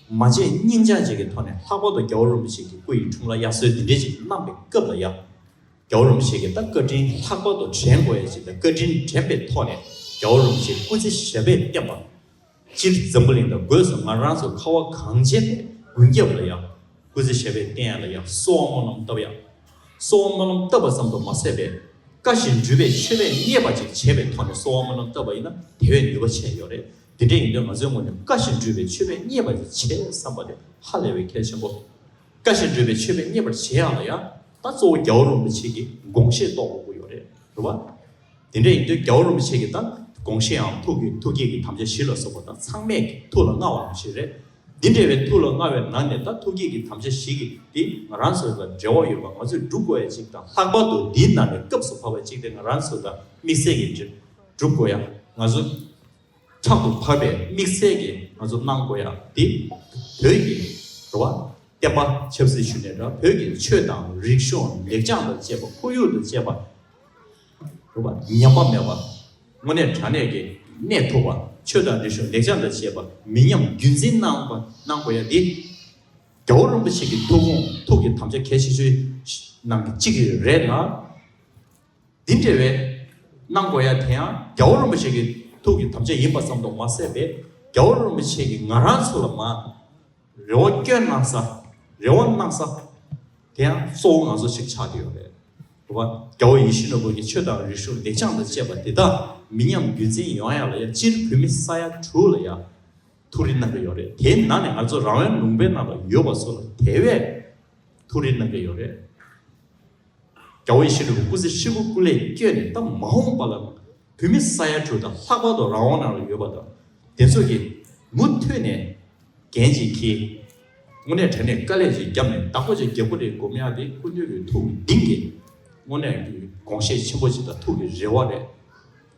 མ་བརྗེད་སྙིང་བཅངས་བཅས་ཀྱི་ཐོག་ནས། ལྷག་པར་དུ་རྒྱལ་བ་རིན་པོ་ཆེ་གི་སྐུ་ཡི་འཁྲུངས་ལྷ་དབྱར་གསོལ་འདི་འདྲས་ཅིག་གནང་པའི་སྐབས་ལ་ཡང་། རྒྱལ་བ་རིན་པོ་ཆེ་གི་ད་བཀའ་དྲིན་ལྷག་པར་དུ་དྲན་དགོས་ཡ་ཅིག་དང་། བཀའ་དྲིན་དྲན་པའི་ཐོག་ནས་རྒྱལ་བ་རིན་པོ་ཆེ་སྐུ་ཚེ་ཞབས་པད་བརྟན་པ། སྤྱིར་འཛམ་བུ་གླིང་དང་སྒོས་སུ་ང་རང་ཚོ་ཁ་བ་གངས་ཅན་པའི་མགོན་སྐྱབས་ལ་ཡང་སྐུ་ཚེ་ཞབས་པད་བརྟན་ཡ་ལ་ཡང་གསོལ་བ་སྨོན་ལམ་བཏབ་ཡ། གསོལ་བ་སྨོན་ལམ་བཏབ་པ་ཙམ་དུ་མ་ཟད་པའི། བཀའ་བཞིན་སྒྲུབ་པའི་མཆོད་པས་མཉེས་པ་ཅིག་བྱས་པའི་ཐོག་ནས་གསོལ་བ་སྨོན་ལམ་བཏབ་པ་ཡིན་ན་དེ་བས་ནུས་པ་ཆེ་ཡོད་རེད། དེ་འདྲ་ཡིན་དུས་ང་ཚོའི་ངོས་ནས་བཀའ་བཞིན་སྒྲུབ་པའི་མཆོད་པས་མཉེས་པ་ཅིག་བྱས་བསམ་པ་དེ་ཧ་ལས་པའི་གལ་ཆེན་པོ། བཀའ་བཞིན་སྒྲུབ་པའི་མཆོད་པས་མཉེས་པར་བྱེད་ཡག་ལ་ཡང་ད་གཙོ་བོ་རྒྱལ་བ་རིན་པོ་ཆེ་གི་དགོངས་བཞེད་རྟོགས་དགོས་ཀྱི་ཡོད་རེད། རེད་བ། དེ་འདྲ་ཡིན་དུས་རྒྱལ་བ་རིན་པོ་ཆེ་གི་ད་དགོངས་བཞེད་ཡང་ཐུགས་ཀྱི་ཐུགས་བསྐྱེད་ཀྱི་དམ་བཅའ་བཞི་ལ་སོགས་པ་ད་ཚང་མས་ཀྱི་ཐུགས་ལ་མངའ་བ་ནང་བཞིན་རེད། འདི་འདྲ་བའི་ཐུགས་ལ་མངའ་བའི་ནང་ནས་ད་ཐུགས་བསྐྱེད་ཀྱི་དམ་བཅའ་བཞི་གི་འདི་ང་རང་ཚོ་ལ་འབྲེལ་བ་ཡོད་པ་ང་ཚོས་སྒྲུབ་དགོས་ཡ་གཅིག་དང་། ལྷག་པར་དུ་འདིའི་ནང་ནས་སྐབས་སུ་བབས་པ་གཅིག་དེ་ང་རང་ཚོ་ད་དམིགས་བསལ་གྱི་སྒྲུབ་དགོས་ཡ། ང་ཚོ་ཕྲག་ཏུ་བབས་པའི་དམིགས་བསལ་གྱི་ང་ཚོ་གནང་དགོས་ཡ་དེ་བོད་ཀྱི་རེད་བ། བསྟན་པ་ཆབ་སྲིད་ཞུ་ནས་འདྲ། བོད་ཀྱི་ཆོས་དང་རིག་གཞུང་ལེགས་བྱང་དང་བཅས་པ། ཁོར་ཡུག་དང་བཅས་པ་རེད་བ། ཉམས་པ་མེད་པ། དངོས་གནས་དྲང་གནས་ཀྱི་གནས་ཐུབ་པ། ཆོས་དང་རིག་གཞུང་ལེགས་བྱང་དང་བཅས་པ་མི་ཉམས་རྒྱུན་འཛིན་གནང་བ་གནང་དགོས་ཡ་འདི། རྒྱལ་བ་རིན་པོ་ཆེ་གི་ཐུགས་དགོངས་ཐུགས་ཀྱི་དམ་བཅའ་གལ་ཆེ་ཤོས་ནང་གི་གཅིག་རེད་ལ། འདི་འདྲ་བའི་གནང་དགོས་ཡ་དེ་ཡང་རྒྱལ་བ་རིན་པོ་ཆེ་གི་ཐུགས་ཀྱི་དམ་བཅའ་ཡིན་པ་ཙམ་དུ་མ་ཟད་པའི། རྒྱལ་བ་རིན་པོ་ཆེ་གིས་ང་རང་ཚོ་ལ་མ་རེ་བ་བསྐྱོན་གནང་ས། རེ་བ་གནང་ས་དེ་ཡང་གཙོ་བོ་ང་ཚོ་ཞིག་ཆགས་བསྡད་ཡོད་རེད། རེད་བ། རྒྱལ་བ་ཡིད་བཞིན་ནོར་བུ་གི་ཆོས་དང་རིག་གཞུང་ལེགས་བྱང་དང་བཅས་པ་དེ་དག་མི་ཉམས་རྒྱུན་འཛིན་ཡོང་ཡ་ལ་ཡ། སྤྱིར་བོད་མི་ས་ཡ་དྲུག་ལ་ཡ་ཐུགས་རེ་གནང་གི་ཡོད་རེད། དེའི་ནང་ནས་ང་ཚོ་རང་དབང་ལུང་པའི་ནང་ལ་ཡོད་པ་ཚོ་ལ་དེ་བས་ཐུགས་རེ་གནང་གི་ཡོད་རེད། རྒྱལ་བ་ཡིད་བཞིན་ནོར་བུ་སྐུ་ཚེ་ཧྲིལ་པོ་སྐུ་ལས་བསྐྱོན་ནས་ད་མ་འོངས་པ་ལ་བོད་མི་ས་ཡ་དྲུག་དང་། ལྷག་པར་དུ་རང་དབང་ནང་ལ་ཡོད་པ་དང་། དེ་ཚོ་གིས་མུ་མཐུད་ནས་འགན་ཅིག་འཁྱེར། དངོས་གནས་དྲང་གནས་དཀའ་ལས་ཅིག་བརྒྱབ་ནས་བདག་པོ་ཅིག་རྒྱག་གི་རེད་དགོངས་ཡ་དེ་སྐུ་མདུན་གྱི་ཐུགས་གཏིང་གི་དངོས་གནས་ཀྱི་དགོངས་བཞེད་ཆེན་པོ་ཅིག་དང་ཐུགས་ཀྱི་རེ་བ་རེད།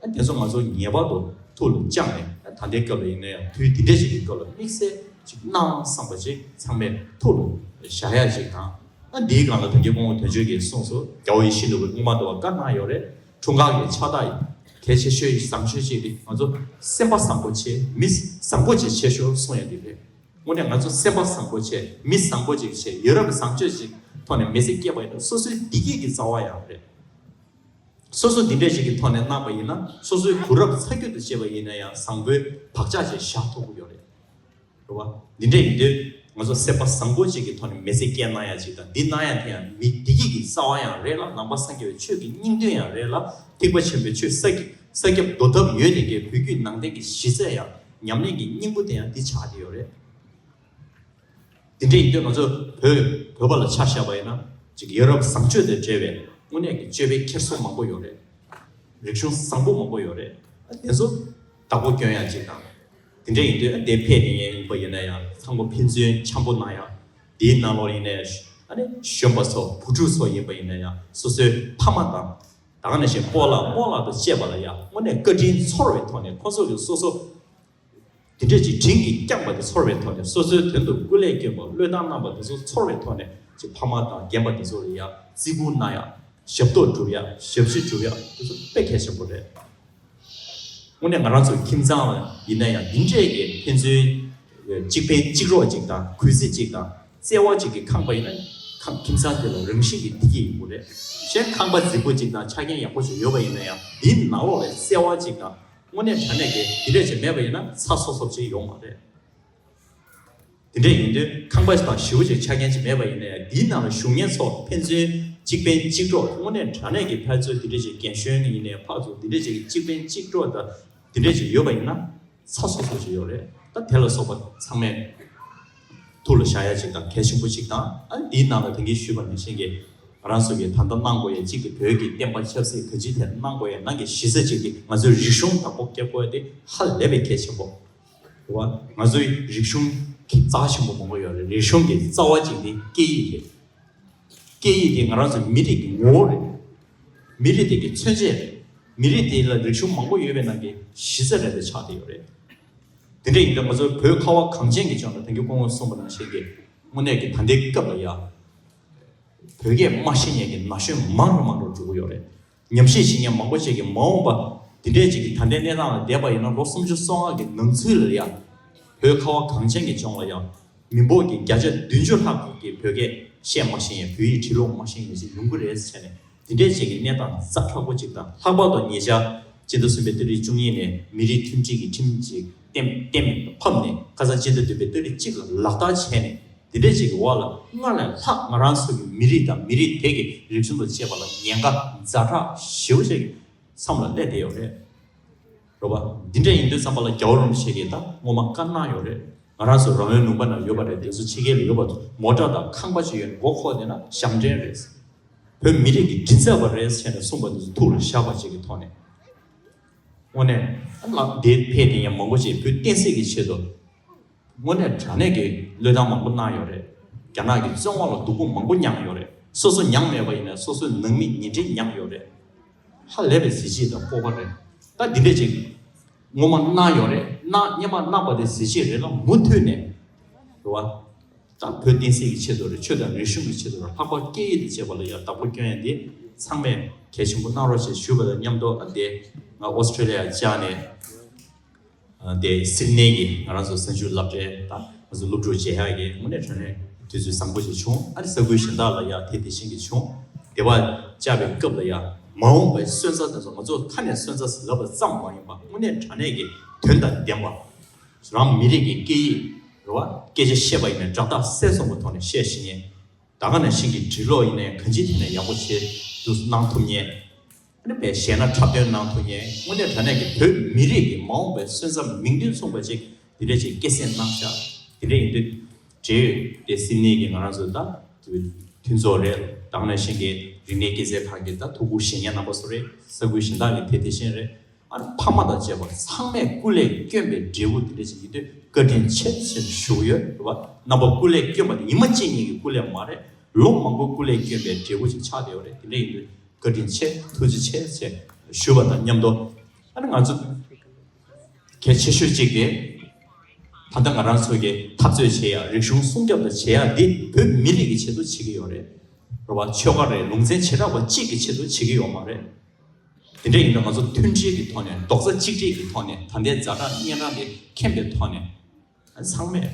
ཨ། དེ་ཚོ་ང་ཚོ་ངེས་པར་དུ་ཐུགས་ལ་བཅངས་ནས། ཨ། ད་ལྟའི་སྐབས་ལ་ཡིན་ན་ཡང་དུས་འདི་འདྲ་ཞིག་གི་སྐབས་ལ་དམིགས་བསལ་ཅིག་གནང་བསམ་པ་ཅིག་ཚང་མས་ཐུགས་ལ་བཞག་ཡ་ཅིག་དང་། ཨ། འདིའི་སྒང་ལ་ད་གིན་སྐུ་ངོ་དོན་གཅོད་ཀྱིས་གསུངས་སོང་། རྒྱལ་བ་ཡིད་བཞིན་ནོར་བུས་སྔོན་མ་དུ་བ་བཀའ་གནང་ཡོད་རེད། འཁྲུངས་སྐར་གྱི་ཕྱག་རྟགས་གལ་ཆེ་ཤོས་བཟང་ཤོས་ཅིག་དེ་ང་ཚོ་སེམས་པ་བཟང་པོ་བྱེད། མི་བཟང་པོ་ཅིག་བྱེད་ཤོག་གསུང་ཡ་དེ་རེད། དངོས་གནས་ང་ཚོ་སེམས་པ་བཟང་པོ་བྱས། མི་བཟང་པོ་ཅིག་བྱས། ཡ་རབས་བཟང་སྤྱོད་ཅིག་ཐོག་ནས་མི་ཚེ་སྐྱེལ་བ་ཡིན་ན། སོ་སོའི་བདེ་སྐྱིད་ཀྱི་རྩ་བ་ཡང་རེད། སོ་སོ་འདི་འདྲ་ཞིག་གི་ཐོག་ནས་གནང་བ་ཡིན་ན། སོ་སོའི་བུ་རབས་ཚ་རྒྱུད་དུ་བྱས་པ་ཡིན་ན་ཡང་བཟང་པོའི་བག་ཆགས་ཅིག་བཞག་ཐུབ་ཀྱི་ཡོད་རེད། རེད་བ། འདི་འདྲ་ཡིན་དུས་ང་ཚོ་སེམས་པ་བཟང་པོ་ཅིག་གི་ཐོག་ནས་མི་ཚེ་སྐྱེལ་གནང་ཡ་ཅིག་དང་། འདི་གནང་ཡ་དེ་ཡང་མི་བདེ་སྐྱིད་ཀྱི་རྩ་བ་ཡང་རེད་ལ། ནང་པ་སངས་རྒྱས་པའི་ཆོས་ཀྱི་སྙིང་དོན་ཡང་རེད་ལ། ཐེག་པ་ཆེན་པོའི་ཆོས་ས་ས་ཁྱབ་འདོར་ཐབས་ཡོད་དེ་གའི་བོད་བརྒྱུད་ནང་བསྟན་གྱི་གཞི་རྩ་ཡང་ཉམས་ལེན་གྱི་སྙིང་པོ་དེ་ཡང་འདི་ཆགས་བསྡད་ཡོད་རེད། དེ་འདྲ་ཡིན་དུས་ང་ཚོ་བོད་བོད་པ་ལ་ཆ་བཞག་པ་ཡིན་ན། ཅིག་ཡ་རབས་བཟང་སྤྱོད་དང་འབྲེལ་བའི་དངོས་གནས་ཀྱི་སྤྱོད་པའི་འཁྱེར་སོ་མང་པོ་ཡོད་རེད། རིག་གཞུང་བཟང་པོ་མང་པོ་ཡོད་རེད། དེ་ཚོ་བདག་པོ་སྐྱོན་ཡ་ཅིག་དང་། དེ་འདྲ་ཡིན་དུས་དེ་ཕེབས་ནས་ཡིན་པ་ཡིན་ན་ཡང་། ཚང་མ་ཕན་ཚུན་འཆམ་པོ་གནང་ཡ། དེའི་ནང་ལོགས་ཡིན་ན་ཡང་། ཨ་ནི་གཞོན་པ་ཚོ་བུ་ཕྲུག་ཚོ་ཡིན་པ་ཡིན་ན་ཡང་། སོ་སོའི་ཕ་མ་དང་། ད་ག་ནང་བཞིན་སྤོ་ལགས་རྨོ་ལགས་དང་བཅས་པ་ལ་ཡང་དངོས་གནས་བཀའ་དྲིན་ཚོར་བའི་ཐོག་ནས། ཁོང་ཚོ་གིས་སོ་སོ་དེ་འདྲས་ཀྱི་དྲིན་གྱིས་བསྐྱངས་པ་དེ་ཚོར་བའི་ཐོག་ནས། སོ་སོའི་དོན་དུ་སྐུ་ལས་བསྐྱོན་པ། བློས་བཏང་གནང་བ་དེ་ཚོ་ཚོར་བའི་ཐོག་ནས། ཅིག་ཕ་མ་དང་རྒན་པ་དེ་ཚོ་ལ་ཡང་བརྩི་བཀུར་གནང་ཡ། ཞབས་ཏོག་སྒྲུབ་ཡ། ཞབས་ཕྱི་སྒྲུབ་ཡ། དེ་ཚོ་དཔེ་གལ་ཆེན་པོ་རེད། དངོས་གནས་ང་རང་ཚོའི་ཁྱིམ་ཚང་ལ་ཡིན་ན་ཡང་། འདི་འདྲས་ཀྱི་ཕན་ཚུན་གཅིག་ཕན་གཅིག་རོགས་ཅིག་དང་། གུས་བརྩི་ཅིག་དང་བརྩེ་བ་ཅིག་གིས་ཁེངས་པ་ཡིན་ན། ཁང་ཁྱིམ་ཚང་དེ་ལ་རང་བཞིན་གྱིས་བདེ་སྐྱིད་ཡོང་གི་རེད། གཞན་ཁང་པ་རྫིག་པོ་ཅིག་དང་ཆ་རྐྱེན་ཡག་པོ་ཞིག་ཡོད་པ་ཡིན་ན་ཡང་། འདིའི་ནང་ལོགས་ལ་བརྩེ་བ་ཅིག་དང་། དངོས་གནས་དྲང་གནས་ཀྱི་འདི་འདྲས་ཅིག་མེད་པ་ཡིན་ན་ཚ་སོབ་སོབ་ཅིག་ཡོང་བ་རེད། དེ་འདྲས་ཡིན་དུས་ཁང་པ་དང་ཞེ་པོ་ཅིག་ཆ་རྐྱེན་ཅིག་མེད་པ་ཡིན་ན་ཡང་། འདིའི་ནང་ལ་བཞུགས་མཁན་ཚོ་ཕན་ཚུན་གཅིག་ཕན་གཅིག་རོགས། དངོས་གནས་དྲང་གནས་ཀྱི་ཕར་ཚུར་འདི་འདྲས་ཅིག་རྒན་གཞོན་གྱི་ཡིན་ནའི་ཕར་ཚུར་འདི་འདྲས་ཅིག་གཅིག་ཕན་གཅིག་རོགས་དང་འདི་འདྲས་ཅིག་ཡོད་པ་ཡིན་ན་ཚ་སོབ་སོབ་ཅིག་ཡོད་རེད། ད་དེ་ལ་སོགས་པ་ཚང་མས་ཐུགས་ ཐུགས་ལ་བཞག་ཡ་ཅིག་དང་གལ་ཆེན་པོ་ཅིག་དང་། ཨ་ནི་དེའི་ནང་ལ་ད་གིན་ཞུས་པ་ནང་བཞིན་གྱི་ང་རང་ཚོ་གིས་ད་ལྟ་གནང་དགོས་ཡ་གཅིག་གི་བོད་ཀྱི་བསྟན་པ་ཆབ་སྲིད་གང་ཅིའི་ཐད་གནང་དགོས་ཡ་ནང་གི་གཞི་རྩ་གཅིག་དེ་ང་ཚོའི་རིག་གཞུང་དང་པོ་སྐྱབས་དགོས་ཡ་དེ་ཧ་ལས་པའི་གལ་ཆེན་པོ། རེད་བ། ང་ཚོའི་རིག་གཞུང་གི་རྩ་ཆེན་པོ་མང་པོ་ཡོད་རེད། རིག་གཞུང་གི་རྩ་བ་གཅིག་དེ་སྐད་ཡིག་རེད། སྐད་ཡིག་དེ་ང་རང་ཚོ་མི་རིགས་ཀྱི་ངོ་བོ་རེད། མི་རིགས་དེ་གི་མཚོན་བྱེད་རེད། མི་རིགས་དེ་ལ་རིག་གཞུང་མང་པོ་ཡོད་པའི་ནང་གི་གཞི་རྩ་རེད་པས་ཆགས་བསྡད་ཡོད་རེད། དེ་འདྲ་ཡིན་དུས་ང་ཚོ་བོད་ཁ་བ་གངས་ཅན་གྱི་ལྗོངས་ལ་ད་གིན་སྐུ་ངོས་གསུངས་པ་ནང་བཞིན་གྱི་དངོས་གནས་ཀྱི་ད་ལྟའི་སྐབས་ལ་ཡ་བོད་སྐད་མ་ཤེས་མཁན་གྱི་ན་གཞོན་མང་རུ་མང་རུ་འགྲོ་གི་ཡོད་རེད། ཉམས་ཞིབ་བྱེད་མཁན་མང་པོ་ཅིག་གིས་མ་འོངས་པ་འདི་འདྲའི་ཅིག་གི་ད་ལྟའི་གནས་སྟངས་ལ་བསྡད་པ་ཡིན་ན་ལོ་སུམ་ཅུ་སོ་ལྔ་གི་ནང་ཚུད་ལ་ཡ་བོད་ཁ་བ་གངས་ཅན་གྱི་ལྗོངས་ལ་ཡ་མི་འབོར་གྱི་བརྒྱ་ཆ་བདུན་ཅུ་ལྷག་གིས་བོད་སྐད་བཤད་མ་ཤེས་མཁན་བོད་ཡིག་བྲིས་ཀློག་མ་ཤེས་མཁན་ཅིག་ཡོང་གི་རེད་ཟེར་ནས་འདི་འདྲའི་ཅིག་གི་གནས་སྟངས་ཛ་དྲག་པོ་ཅིག་དང་། ལྷག་པར་དུ་ཉེ་ཆར་སྤྱི་ཟླ་གསུམ་པའི་ཏ་རིག་བཅུ་གཉིས་ནས་མི་རིགས་མཐུན་སྒྲིལ་གྱི་ཁྲིམས་ཅིག་གཏན་གཏན་ཕབ་ནས་ཁ་སང་སྤྱི་ཟླ་བདུན་པའི་ཏ་རིག་གཅིག་ལ་ལག་བསྟར་བྱས་ནས། དེ་འདྲའི་ཅིག་གི་འོག་ལ་སྔར་ལས་ལྷག་ང་རང་ཚོ་གི་མི་རིགས་དང་མི་རིགས་དེ་གི་རིག་གཞུང་དང་བཅས་པ་ལ་ཉེན་ཁ་ཛ་དྲག་ཞེ་པོ་ཅིག་མཚམས་ལ་སླེབས་བསྡད་ཡོད་རེད། རེད་པ། འདི་འདྲ་ཡིན་དུས་ཙམ་པ་ལ་རྒྱལ་བ་རིན་པོ་ཆེ་གིས་ད་སྔོན་མ་བཀའ་གནང་ཡོད་རེད། ང་རང་ཚོ་རང་ཡུལ་ལུང་པ་ན་ཡོད་པ་རེད། དེ་ཚོ་ཕྱི་རྒྱལ་ལ་ཡོད་པ་ཚོ་མོ་ཊ་དང་ཁང་པ་ཅིག་ཡོད་ནས་སྒོ་ཁོག་བསྡད་ན་ཞབས་འདྲེན་རེད། བོད་མི་རིགས་ཀྱི་མགྲིན་ཚབ་པ་རེད་ཟེར་ནས་གསུངས་པ་འདི་ཚོ་ཐུགས་ལ་བཞག་པ་ཅིག་གི་ཐོག་ནས། དངོས་གནས་ལ་དེ་ཕེབས་དེ་ཡང་མང་པོ་ཅིག་བོད་བསྟན་སྲིད་ཀྱི་ཆེད་དུ། དངོས་གནས་དྲང་གནས་ཀྱི་བློས་བཏང་མང་པོ་གནང་ཡོད་རེད། རྒྱ་ནག་གི་བཙོན་འོག་ལ་སྡུག་པོ་མང་པོ་མྱངས་ཡོད་རེད། སོ་སོ་མྱངས་མེད་པ་ཡིན་ན་སོ་སོའི་ནང་མི་ཉེ་འབྲེལ་མྱངས་ཡོད་རེད། ཧ་ལས་པའི་གཟི་བརྗིད་དང་སྤོབས་པ་རེད། ད་འདི་འདྲས་ཅིག་སྔོན་མ་གནང་ཡོད་རེད། གནང་སྔོན་མ་གནང་པ་དེ་གཟི་བརྗིད་རེད་ལ། མུ་མཐུད་ནས་རེད་བ། ད་བོད་བསྟན་སྲིད་ཀྱི་ཆེད་དུ་རེད། ཆོས་དང་རིག་གཞུང་གི་ཆེད་དུ་རེད། ལྷག་པར་སྐད་ཡིག་དང་བཅས་པ་ལ་ཡང་བདག་པོ་སྐྱོན་ཡ་དེ་ཚང་མས་གལ་ཆེན་པོ་གནང་རོགས་ཞེས་ཞུས་པ་དང་མཉམ་དུ། ཨ་དེ་ང་ཨོ་སི་ཁྲེ་ལི་ཡ་བཅར་ནས། ཨ་དེ་སིད་ནེ་གི་ང་རང་ཚོ་གསར་འགྱུར་སློབ་གྲྭའི་ད་ང་ཚོ་སློབ་ཕྲུག་མཇལ་ཡག་གི་དངོས་གནས་དྲང་གནས་དུས་ཚོད་བཟང་པོ་ཞིག་བྱུང་། ཨ་ནི་ས་ཁུལ་གཞན་དག་ལ་ཡང་དེ་དེ་བཞིན་གྱི་བྱུང་། དེ་བ་བཅར་བའི་སྐབས་ལ་ཡང་མ་འོངས་པའི་སོན་རྩ་དེ་ཚོ་ང་ཚོ་ཁ་ནས་སོན་རྩ་ཟེར་ལབ་པ་ཙམ་མ་ཡིན་པ། དངོས་གནས་དྲང་གནས་ཀྱི་དོན་དང་ལྡན་པ། རང་མི་རིགས་ཀྱི་སྐད་ཡིག་རེད་བ། སྐད་ཆ་བཤད་པ་ཡིན་ན་སྒྲ་དག་གསལ་སོང་བའི་ཐོག་ནས་བཤད་ཤེས་མཁན། ད་ག་ནང་བཞིན་གྱི་འབྲི་ཀློག་ཡིན་ནའི་གང་ཅིའི་ཐད་ནས་ཡག་པོ་བྱེད་འདུག་གནང་ཐུབ་མཁན། ཨ་ནི་བས་གཞས་སྣ་འཁྲབ་སྟོན་གནང་ཐུབ་མཁན། དངོས་གནས་དྲང་གནས་ཀྱི་བོད་མི་རིགས་ཀྱི་མ་འོངས་པའི་སོན་རྩ་མིང་དོན་མཚུངས་པ་ཅིག་འདི་འདྲ་ཅིག་སྐྱེད་སྲིང་གནང་ཤག་དེ་འདྲ་ཡིན་དུས་འབྲེལ་ཡོད་དེ་སིད་ནེ་གི་ང་རང་ཚོ་ད་མཐུན་ཚོགས་རེད། ད་ག་ནང་བཞིན་གྱི་རིག་གནས་སྐྱེད་ཚལ་ཁང་གི་ད་ཐུགས་ཁུར་བཞེས་མཁན་རྣམ་པ་ཚོ་རེད། ས་ཁུལ་གཞན་དག་གི་དེ་དེ་བཞིན་རེད། ཨ་ནི་ཕ་མ་དང་བཅས་པ་ཚང་མས་སྐུ་ལས་བསྐྱོན་པའི་འབྲས་བུ་དེ་འདྲ་ཞིག་ཡིན་དུས་བཀའ་དྲིན་ཆེ་ཞེས་ཞུ་གི་ཡོད། རེད་བ། རྣམ་པ་སྐུ་ལས་བསྐྱོན་པ་དེ་ཉི་མ་གཅིག་གཉིས་ཀྱི་སྐུ་ལས་མ་རེད། ལོ་མང་པོ་སྐུ་ལས་བསྐྱོན་པའི་འབྲས་བུ་ཞིག་ཆགས་བསྡད་ཡོད་རེད། དེ་འདྲ་ཡིན་དུས་བཀའ་དྲིན་ཆེ། ཐུགས་རྗེ་ཆེ་ཞེས་ཞུ་བ་དང་མཉམ་དུ། ཨ་ནི་ང་ཚོ་གལ་ཆེ་ཤོས་གཅིག་དེ་ད་ལྟ་ང་རང་ཚོ་གི་འཐབ་རྩོད་བྱེད་ཡ། རིག་གཞུང་སྲུང་སྐྱོབ་དང་བྱེད་ཡ་འདི་བོད་མི་རིགས་ཀྱི་ཆེད་དུ་བྱེད་ཀྱི་ཡོད་རེད། རེད་བ། ཆོལ་ཁ་རེད། ལུང་ཚན་བྱེ་བྲག་པ་གཅིག་གི་ཆེད་དུ་བྱེད་ཀྱི་ཡོད་མ་རེད། དེ་འདྲ་ཡིན་ན་ང་ཚོ་མཐུན་སྒྲིལ་གྱི་ཐོག་ནས། རྡོག་རྩ་གཅིག་སྒྲིལ་གྱི་ཐོག་ནས། ད་ལྟའི་ཛ་དྲག་གཉན་འཕྲང་དེ་མཁྱེན་པའི་ཐོག་ནས་ཚང་མས་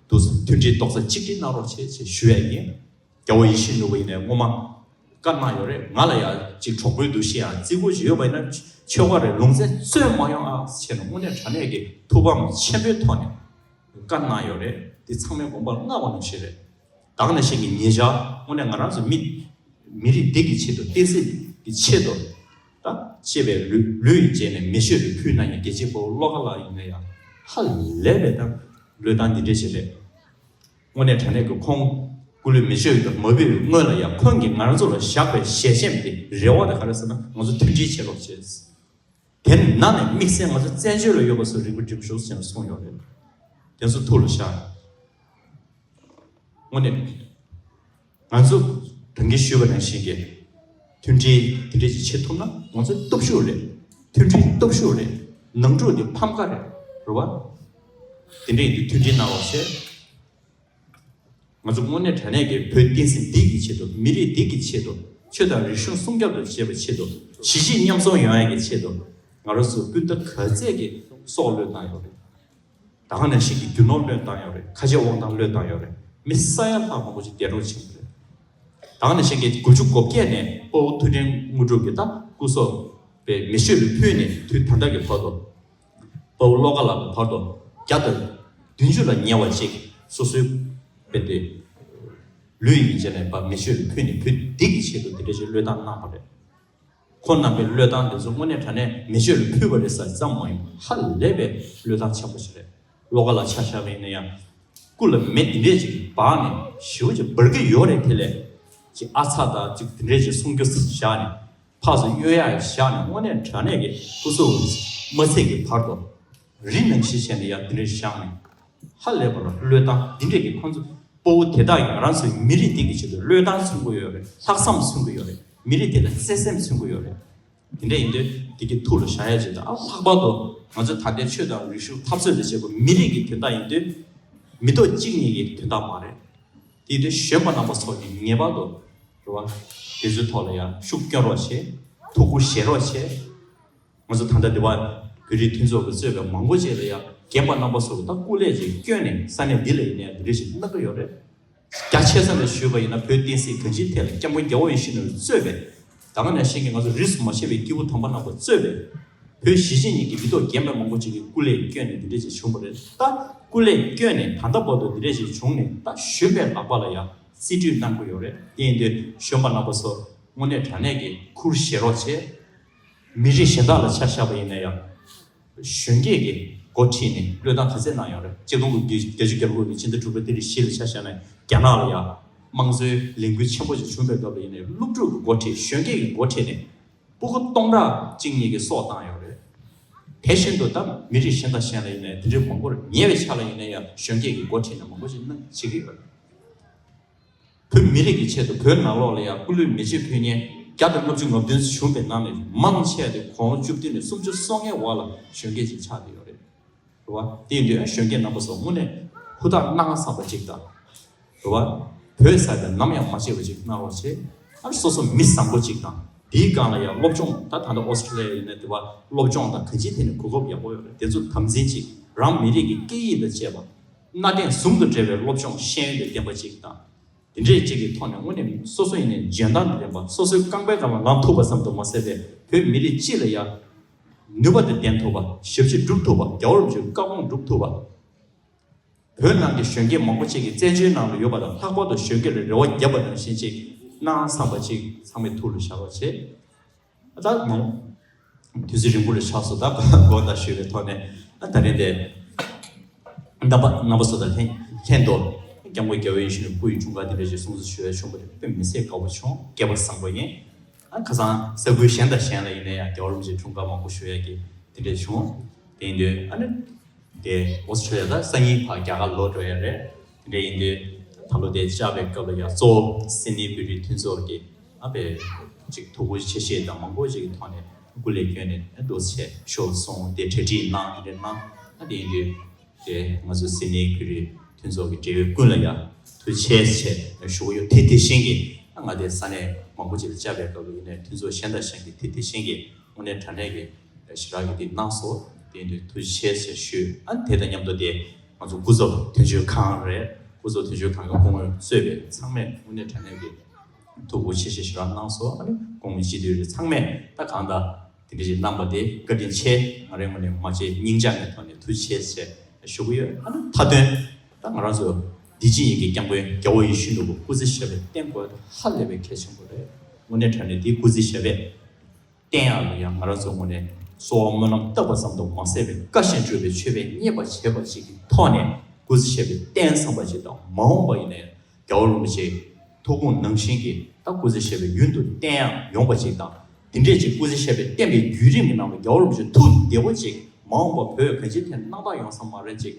འདུག་མཐུན་སྒྲིལ་རྡོག་རྩ་གཅིག་སྒྲིལ་གནང་རོགས་བྱེད་ཅེས་ཞུ་ཡ་ཡིན། རྒྱལ་བ་ཡིད་བཞིན་ནོར་བུ་ཡིན་ནའི་སྔོན་མ་བཀའ་གནང་ཡོད་རེད། ང་ལ་ཡང་ཅིག་གྲོགས་པོའི་འདུ་ཤེས་ཡང་བརྩི་བཀུར་ཞིག་ཡོད་པ་ཡིན་ན་ཆོལ་ཁ་རེད། ལུང་ཚན་རྩོད་མ་ཡོང་ཨ་ཟེར་ནས་དངོས་གནས་དྲང་གནས་ཀྱི་ཐུགས་ཕམ་ཆེན་པོའི་ཐོག་ནས་བཀའ་གནང་ཡོད་རེད། དེ་ཚང་མས་དགོངས་པར་མངའ་བ་ནང་བཞིན་རེད། ད་ག་ནང་བཞིན་གྱི་ཉེ་ཆར་དངོས་གནས་ང་རང་ཚོ་མི་མི་རིགས་འདི་གི་ཆེད་དུ། བསྟན་སྲིད་ཀྱི་ཆེད་དུ། ད་གཅེས་པའི་ལུས་ལུས་ཡི་བཅད་ནས་མེ་མཆོད་དུ་ཕུལ་གནང་མཁན་རྒྱལ་གཅེས་དཔའ་བོ་བློ་དགའ་ལགས་ཡིན་ན་ཡང་ཧ་ལས་པའི་ད་བློས་བཏང་འདི་འདྲ་ཞིག་རེད། དངོས་གནས་དྲང་གནས་ཀྱི་ཁོང་སྐུ་ལུས་མེ་མཆོད་དུ་མ་ཕུལ་བའི་སྔོན་ལ་ཡང་ཁོང་གིས་ང་རང་ཚོ་ལ་བཞག་པའི་ཞལ་ཆེམས་དེ། རེ་བ་དེ་ག་རེ་ཟེར་ན། ང་ཚོ་མཐུན་སྒྲིལ་བྱེད་རོགས་བྱེད། དེ་ནང་ནས་དམིགས་བསལ་ང་ཚོ་བཙན་བྱོལ་ལ་ཡོད་པ་ཚོ་རིག་པ་སྒྲིམ་ཤོག་ཟེར་ནས་གསུངས་ཡོད་རེད། དེ་ཚོ་ཐུགས་ལ་བཞག་དངོས་གནས་ང་ཚོ་ད་གིན་ཞུས་པ་ནང་བཞིན་གྱི་མཐུན་སྒྲིལ་དེ་འདྲ་ཞིག་བྱེད་ཐུབ་ན་ང་ཚོའི་སྟོབས་ཤུགས་རེད། མཐུན་སྒྲིལ་སྟོབས་ཤུགས་རེད། ནང་འཁྲུག་དེ་ཕམ་ཁ་རེད། རེད་བ། དེ་འདྲ་ཡིན་དུས་མཐུན་སྒྲིལ་གནང་རོགས་བྱེད། ང་ཚོ་དངོས་གནས་དྲང་གནས་ཀྱི་བོད་བསྟན་སྲིད་འདི་གི་ཆེད་དུ། མི་རིགས་འདི་གི་ཆེད་དུ། ཆོས་དང་རིག་གཞུང་སྲུང་སྐྱོབ་དང་བྱེད་པའི་ཆེད་དུ། གཞིས་བྱེས་མཉམ་འཛོམས་ཡོང་ཡ་གི་ཆེད་དུ། ང་རང་ཚོ་སྤུན་ཟླ་ག་ཚད་ཀྱི་སྲོག་བློས་བཏང་ཡོད་རེད། ད་ག་ནང་བཞིན་གྱི་རྒྱུ་ནོར་བློས་བཏང་ཡོད་རེད། ཁ་ཆེ་དབང་ཐང་བློས་བཏང་ཡོད་རེད། མི་ས་ཡ་ལྷག་མང་པོ་ཞིག་འདས་གྲོངས་ཕྱིན་པ་རེད། ད་ག་ནང་བཞིན་གྱི་དགུ་བཅུ་གོ་བརྒྱད་ནས་དཔའ་བོ་ཐུབ་བསྟན་དངོས་གྲུབ་ཀྱིས་ད་སྐུ་སྲོག་པའི་མེ་མཆོད་དུ་ཕུལ་ནས་དུས་ད་ལྟ་གི་བར་དུ། དཔའ་བོ་བློ་དགའ་ལགས་ཀྱི་བར་དུ་བརྒྱ་དང་བདུན་ཅུ་ལ་ཉེ་བ་ཅིག་སོ་སོའི་དཔེ་དེ་ལུས་ཡིན་ཅེ་ནས་ཕར་མེ་མཆོད་དུ་ཕུལ་ནས་བོད་འདི་གི་ཆེད་དུ་དེ་འདྲ་ཞིག་བློས་བཏང་གནང་བ་རེད། ཁོང་རྣམ་པའི་བློས་བཏང་དེ་ཚོ་དངོས་གནས་དྲང་གནས་མེ་མཆོད་ལ་ཕུལ་བ་རེད་ཟེར་ཙམ་མ་ཡིན། ཧ་ལས་པའི་བློས་བཏང་ཆེན་པོ་ཞིག་རེད། བློ་དགའ་ལགས་ཆ་བཞག་པ་ཡིན་ན་ཡང་ སྐུ་ལ་མེ་འདི་འདྲས་ཅིག་འབར་ནས་ཞེ་པོ་ཅིག་འབར་གྱི་ཡོད་རེད། དེ་ལས་ཅིག་ཨ་ཚ་དང་ཅིག་འདི་འདྲས་ཅིག་གསུང་རྒྱུ་བཞག་ནས་ཕར་ཚུར་གཡོ་ཡག་བཞག་ནས་དངོས་གནས་དྲང་གནས་ཀྱི་སྐུ་གཟུགས་མ་ཚིག་གི་བར་དུ་རི་ནང་བཞིན་བྱས་ནས་ཡར་འདི་འདྲས་བཞག་ནས་ཧ་ལས་པ་ལ་བློས་བཏང་འདི་འདྲས་ཀྱི་ཁོང་ཚོ་སྤོ་བོ་དེ་དག་གིས་ང་རང་ཚོའི་མི་རིགས་འདི་གི་ཆེད་དུ་བློས་བཏང་མཚོན་གྱི་ཡོད་རེད། ལྷག་བསམ་མཚོན་གྱི་ཡོད་རེད། མི་རིགས་དེ་ལ་བརྩེ་སེམས་མཚོན་གྱི་ཡོད་རེད། དེ་འདྲ་ཡིན་དུས་དེ་གི་ཐུགས་ལ་བཞག་ཡ་ཅིག་དང་། ཨ་ལྷག་པར་དུ་ང་ཚོ་ད་ལྟའི་ཆོས་དང་རིག་གཞུང་འཐབ་རྩོད་དང་བཅས་པ་མི་རིགས་ཀྱི་དོན་དག་ཡིན་དུས་མི་ཐོག་གཅིག་གཉིས་ཀྱི་དོན་དག་མ་རེད། དེ་ཡིན་དུས་གཞོན་པ་རྣམ་པ་ཚོ་གིས་ངེས་པར་དུ་རེད་བ། དེ་ཚོའི་ཐོག་ལ་ཡང་ཤུགས་སྐྱོན་རོགས་བྱེད། ཐུགས་ཁུར་བཞེས་རོགས་བྱེད། ང་ཚོ་ད་ལྟ་འདི་བ་བོད་རིགས་མཐུན་ཚོགས་ཀྱིས་གཙོས་པའི་མང་པོ་ཅིག་ལ་ཡང་རྒན་པ་རྣམ་པ་ཚོ་གིས་ད་སྐུ་ལས་ཅིག་བསྐྱོན་ནས་ས་གནས་འདི་ལ་ཡིན་ནའི་འདི་འདྲ་ཞིག་གནང་གི་ཡོད་རེད། རྒྱ་ཆེ་ས་ནས་ཞུས་པ་ཡིན་ན་བོད་བསྟན་སྲིད་གང་ཅིའི་ཐད་ལ་སྐྱབས་མགོན་རྒྱལ་བ་ཡིད་བཞིན་ནོར་བུས་གཙོས་པའི་ད་ག་ནང་བཞིན་གྱི་ང་ཚོ་རིས་སུ་མ་ཆད་པའི་སྐྱེས་བུ་དམ་པ་རྣམ་པ་གཙོས་པའི་བོད་གཞིས་བྱེས་གཉིས་ཀྱི་མི་ཐོག་རྒན་པ་མང་པོ་ཅིག་གིས་སྐུ་ལས་བསྐྱོན་ནས་འདི་འདྲ་ཅིག་བྱུང་བ་རེད། ད་སྐུ་ལས་བསྐྱོན་ནས་ད་ལྟ་བར་དུ་འདི་འདྲ་ཅིག་བྱུང་ནས་ད་གཞོན་པའི་ལག་པ་ལ་ཡང་རྩིས་སྤྲོད་གནང་གི་ཡོད་རེད། དེ་ཡིན་དུས་གཞོན་པ་རྣམ་པ་ཚོ་དངོས་གནས་དྲང་གནས་ཀྱི་ཁུར་བཞེས་རོགས་བྱེད། མི་རིགས་གཞན་དག་ལ་ཆ་བཞག་པ་ཡིན་ན་ཡང་། གཞོན་སྐྱེས་ཀྱི་འགོ་ཁྲིད་ནས་བློས་བཏང་ག་ཚད་གནང་ཡོད་རེད། གཅིག་སྟོང་དགུ་བརྒྱ་བརྒྱད་ཅུ་གྱ་དགུ་ནས་ཕྱི་ཟླ་དྲུག་པའི་ཏི་རིག་བཞི་ལ་ཆ་བཞག་ན་རྒྱ་ནག་ལ་ཡང་དམངས་གཙོའི་ལས་འགུལ་ཆེན་པོ་ཞིག་བྱུང་བའི་སྐབས་ལ་ཡིན་ནའི་སློབ་ཕྲུག་གི་འགོ་ཁྲིད་གཞོན་སྐྱེས་ཀྱི་འགོ་ཁྲིད་ནས་སྤུ་གུ་སྟོང་ཕྲག་གཅིག་གཉིས་ཀྱི་སྲོག་བཏང་ཡོད་རེད། དེ་བཞིན་དུ་ད་མི་རིགས་གཞན་དང་གཞན་ལ་ཡིན་ནའི་དེ་འདྲའི་མང་པོར་ཉེ་བའི་ཆ་ལ་ཡིན་ན་ཡང་གཞོན་སྐྱེས་ཀྱི་འགོ་ཁྲིད་ནས་མང་པོ་ཞིག་གནང་བྱེད་ཀྱི་ཡོད་རེད། བོད་མི་རིགས་ཀྱི་ཆེད་དུ་བོད་ནང་ལོགས་ལ་ཡང་སྐུ་ལུས་མེ་མཆོད་ཕུལ་མཁན་བརྒྱ་དང་ལྔ་བཅུ་ང་བདུན་བྱུང་བའི་ནང་ནས་མང་ཆེ་བ་དེ་གོ་ལོ་བཅུ་བདུན་ནས་སུམ་ཅུ་སོ་ལྔའི་བར་ལ་གཞོན་སྐྱེས་ཅིག་ཆགས་བསྡད་ཡོད་རེད། རེད་བ། དེ་ཡིན་དུས་གཞོན་སྐྱེས་རྣམ་པ་ཚོ་དངོས་གནས་ཧུར་ཐག་གནང་བསམ་པ་ཅིག་དང་། རེད་བ། བོད་ཟེར་བ་ནམ་ཡང་མ་བརྗེད་པ་ཅིག་གནང་རོགས་བྱེད། ཨ་སོ་སོ་མི་བཟང་པོ་ཅིག་དང་དེའི་སྒང་ལ་ཡང་སློབ་སྦྱོང་ད་ད་ལྟ་ཨོ་སི་ཀྲི་ལི་ཡ་ཡིན་ན་དེ་བ་སློབ་སྦྱོང་དང་གང་ཅིའི་ཐད་ནས་གོ་སྐབས་ཡག་པོ་ཡོད་རེད། དེ་ཚོ་དམ་འཛིན་ཅིག་རང་མི་རིགས་ཀྱི་སྐད་ཡིག་དང་བཅས་པ་གནའ་དེང་ཟུང་དུ་འབྲེལ་བའི་སློབ་སྦྱོང་ཤེས་ཡོན་དང་ལྡན་པ་ཅིག་དང་། དེ་འདྲའི་ཅིག་གི་ཐོག་ནས་དངོས་གནས་སོ་སོ་ཡིན་ནའི་འཇོན་ཐང་དང་ལྡན་པ། སོ་སོའི་རྐང་པའི་སྒང་ལ་ལངས་ཐུབ་པ་ཙམ་དུ་མ་ཟད་པའི་བོད་མི་རིགས་སྤྱི་ལ་ཡང་ནུས་པ་དེ་ལྡན་ཐུབ་པ། ཞབས་ཕྱི་སྒྲུབ་ཐུབ་པ། རྒྱལ་བ་རིན་པོ་ཆེའི་བཀའ་དགོངས་སྒྲུབ་ཐུབ་པ། བོད་ནང་གི་གཞོན་སྐྱེས་མང་པོ་ཅིག་གི་བཙན་བྱོལ་ནང་ལ་ཡོད་པ་དང་ལྷག་པར་དུ་གཞོན་སྐྱེས་ལ་རེ་བ་བརྒྱབ་པ་ནང་བཞིན་ཅིག་གནང་བསམ་པ་ཅིག་ཚང་མས་ཐུགས་ལ་བཞག་རོགས་བྱེད། ད་ནོ། དུས་ཚོད་རིང་པོ་ལ་ཆགས་སོང་། ད་དགོངས་དག་ཞུས་པའི་ཐོག་ནས་ད་རིང་དེ་རྣམ་པ་རྣམ་པ་ཚོ་དང་ལྷན་ལྷན་དུ་སྐྱབས་མགོན་རྒྱལ་བ་ཡིད་བཞིན་ནོར་བུ་སྐུ་ཡི་འཁྲུངས་སྐར་དེ་འདྲ་ཞིག་སྲུང་བརྩི་ཞུ་ཡ་བྱུང་བ་དེ་དཔེ་མི་སྲིད་དགའ་པོ་བྱུང་། སྐལ་པ་བཟང་པོ་ཡིན། ཨ་ཁ་སང་ས་ཁུལ་གཞན་དང་གཞན་ལ་ཡིན་ན་ཡང་རྒྱལ་བ་རིན་པོ་ཆེའི་འཁྲུངས་སྐར་མང་པོ་ཞུ་ཡ་གི་དེ་འདྲ་བྱུང་། དེ་ཡིན་དུས་ཨ་ནི། དེ་ཨོ་སི་ཀྲི་ལི་ཡ་ད་སང་ཉིན་ཕར་རྒྱ་གར་ལོག་འགྲོ་ཡ་རེད། དེ་འདྲ་ཡིན་དུས་ད་ལོ་དེ་བཅར་བའི་སྐབས་ལ་ཡང་གཙོ་བོ་སིད་ནི་བོད་རིགས་མཐུན་ཚོགས་ཀྱི་ཨ་པའི་ཅིག་ཐུགས་ཁུར་ཆེ་བཞེས་དང་མང་པོ་ཅིག་གི་ཐོག་ནས་སྐུ་ལས་བསྐྱོན་ནས་འདུག་སེ་ཤོག་སོང་དེ་གྲ་སྒྲིག་གནང་དེ་འདྲ་གནང་། ཨ་དེ་ཡིན་དུས་དེ་ང་ཚོ་སིད་ནི་བོད་རིགས་མཐུན་ཚོགས་ཀྱི་འབྲེལ་ཡོད་ཀུན་ལ་ཡང་ཐུགས་རྗེ་ཆེ་ཞུ་གི་ཡོད། དེ་དེ་བཞིན་གྱི་ཨ་ང་དེ་ས་གནས་མང་པོ་ཅིག་ལ་བཅར་བའི་སྐབས་ལ་ཡིན་ནའི་མཐུན་ཚོགས་གཞན་དང་གཞན་གྱི་དེ་དེ་བཞིན་གྱི་དངོས་གནས་དྲང་གནས་ཀྱི་ཞེ་དྲག་གི་དེ་གནང་སོང་། དེ་ཡིན་དུས་ཐུགས་རྗེ་ཆེ་ཞེས་ཞུས། ཨ་དེ་དང་མཉམ་དུ་དེ་ང་ཚོ་སྐུ་ཚབ་དོན་གཅོད་ཁང་རེད། སྐུ་ཚབ་དོན་གཅོད་ཁང་གི་སྐུ་ངོས་གཙོས་པའི་ཚང་མས་དངོས་གནས་དྲང་གནས་ཀྱི་ཐུགས་ཁུར་ཆེ་ཞེས་ཞེ་དྲག་གནང་སོང་། ཨ་ནི་ཁོང་གི་སྤྱི་འཐུས་རེད། ཚང་མས་ད་གང་ལྟར་དེ་འདྲ་ཞིག་གནང་པ་དེ་བཀའ་དྲིན་ཆེ། ང་རའི་ངོས་ནས་མ་བརྗེད་སྙིང་བཅངས་ཀྱི་ཐོག་ནས་ཐུགས་རྗེ་ཆེ་ཞེས་ཞུ་གི་ཡོད། ཨ་ནི་མཐའ་དོན་ད་ང་རང་ཚོ་འདི་ཕྱི་གཉིས་ཀྱི་སྐྱབས་མགོན་རྒྱལ་བ་ཡིད་བཞིན་ནོར་བུ་སྐུ་ཚེ་ཞབས་པད་བརྟན་དགོས་ཧ་ལས་པའི་གལ་ཆེན་པོ་རེད། དངོས་གནས་དྲང་གནས་དེའི་སྐུ་ཚེ་ཞབས་པད་བརྟན་ཡག་ལ་ཡང་ང་རང་ཚོ་ངོས་ནས་གསོལ་བ་སྨོན་ལམ་བཏབ་པ་ཙམ་དུ་མ་ཟད་པའི་བཀའ་བཞིན་སྒྲུབ་པའི་མཆོད་པའི་བརྙེས་པ་བྱས་པ་ཞིག་གི་ཐོག་ནས་སྐུ་ཚེ་ཞབས་པད་བརྟན་བསམ་པ་ཞིག་དང་། མ་འོངས་པ་ཡིན་ནའི་རྒྱལ་བ་རིན་པོ་ཆེའི་ཐུགས་དགོངས་ནང་བཞིན་གྱི་ད་སྐུ་ཚེ་ཞབས་པད་ཡུན་དུ་བརྟན་ཡག་ཡོང་པ་ཞིག་དང་། དེ་འདྲས་ཅིག་སྐུ་ཚེ་ཞབས་པད་བརྟན་པའི་བརྒྱུད་རིམ་གྱི་ནང་དུ་རྒྱལ་བ་རིན་པོ་ཆེ་ཐུགས་བདེ་བོ་ཅིག་མ་འོངས་པ་བོད་གངས་ཅན་ཐད་སྣང་དག་ཡོང་ས་མ་རེད་ཅིག་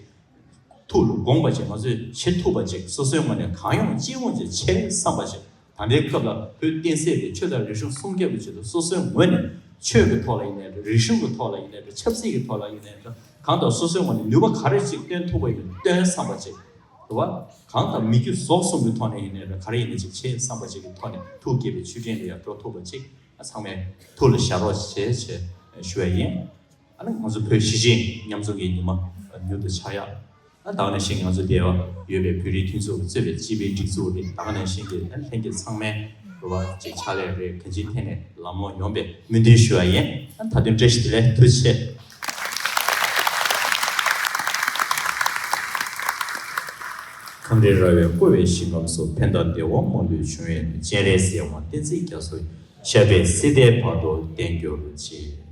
ཐུགས་ལ་དགོངས་པ་ཅིག་ང་ཚོས་བྱེད་ཐུབ་པ་ཅིག་སོ་སོའི་ངོས་ནས་གང་ཡོང་ཅི་ཡོང་ཅིག་བྱེད་བསམ་པ་ཅིག་ད་ལྟའི་སྐབས་ལ་བོད་བསྟན་སྲིད་དེ་ཆོས་དང་རིག་གཞུང་སྲུང་སྐྱོབ་ཀྱི་ཆེད་དུ་སོ་སོའི་ངོས་ནས་ཆོས་ཀྱི་ཐོག་ལ་ཡིན་ནའི་རེད། རིག་གཞུང་གི་ཐོག་ལ་ཡིན་ནའི་རེད། ཆབ་སྲིད་ཀྱི་ཐོག་ལ་ཡིན་ནའི་རེད། གང་དང་སོ་སོའི་ངོས་ནས་ནུས་པ་ག་རེ་ཅིག་བཏོན་ཐུབ་པ་ཡིན་ན་བཏོན་བསམ་པ་ཅིག་རེད་བ། གང་དང་མི་རྒྱུ་ཟོག་གསུམ་གྱི་ཐོག་ནས་ཡིན་ནའི་རེད། ག་རེ་ཡིན་ན་ཅིག་བྱེད་བསམ་པ་ཅིག་གི་ཐོག་ནས་ཐུགས་དགྱེས་པའི་མཆོད་སྤྲིན་ལ་ཡང་འགྲོ་ཐུབ་པ་ཅིག་ཚང་མས་ཐུགས་ལ་བཞག་རོགས་བྱེད་ཅེས་ཞུ་བ་ཡིན། ཨ་ནི་ང་ཚོ་བོད་གཞིས་བྱེས་མཉམ་འཛོམས་ཀྱི་ཉི་མ་མྱུར་དུ་འཆར་ཡག་ཨ་ད་ག་ནང་བཞིན་ང་ཚོ་འདིར་ཡོད་པའི་བོད་རིགས་མཐུན་ཚོགས་ཀྱིས་གཙོས་པའི་སྤྱི་པའི་སྒྲིག་འཛུགས་རེད། ད་ག་ནང་བཞིན་གྱི་ཨ་ལྷན་རྒྱས་ཚང་མའི་རེད་བ་ཅིག་ཕྱག་ལས་རེད། གང་ཅིའི་ཐད་ནས་ལམ་ལྷོང་ཡོང་བའི་སྨོན་འདུན་ཞུ་བ་ཡིན། ཨ་ད་དུང་བཀྲ་ཤིས་བདེ་ལེགས། ཐུགས་རྗེ་ཆེ། ཁམས་རི་ར་བས་བསྐོར་བའི་ཞིང་ཁམས་སུ། ཕན་དང་བདེ་བ་མ་ལུས་འབྱུང་བའི་གནས། སྤྱན་རས་གཟིགས་དབང་བསྟན་འཛིན་རྒྱ་མཚོ་ཡི། ཞབས་པད་སྲིད་མཐའི་བར་དུ་བརྟན་གྱུར་ཅིག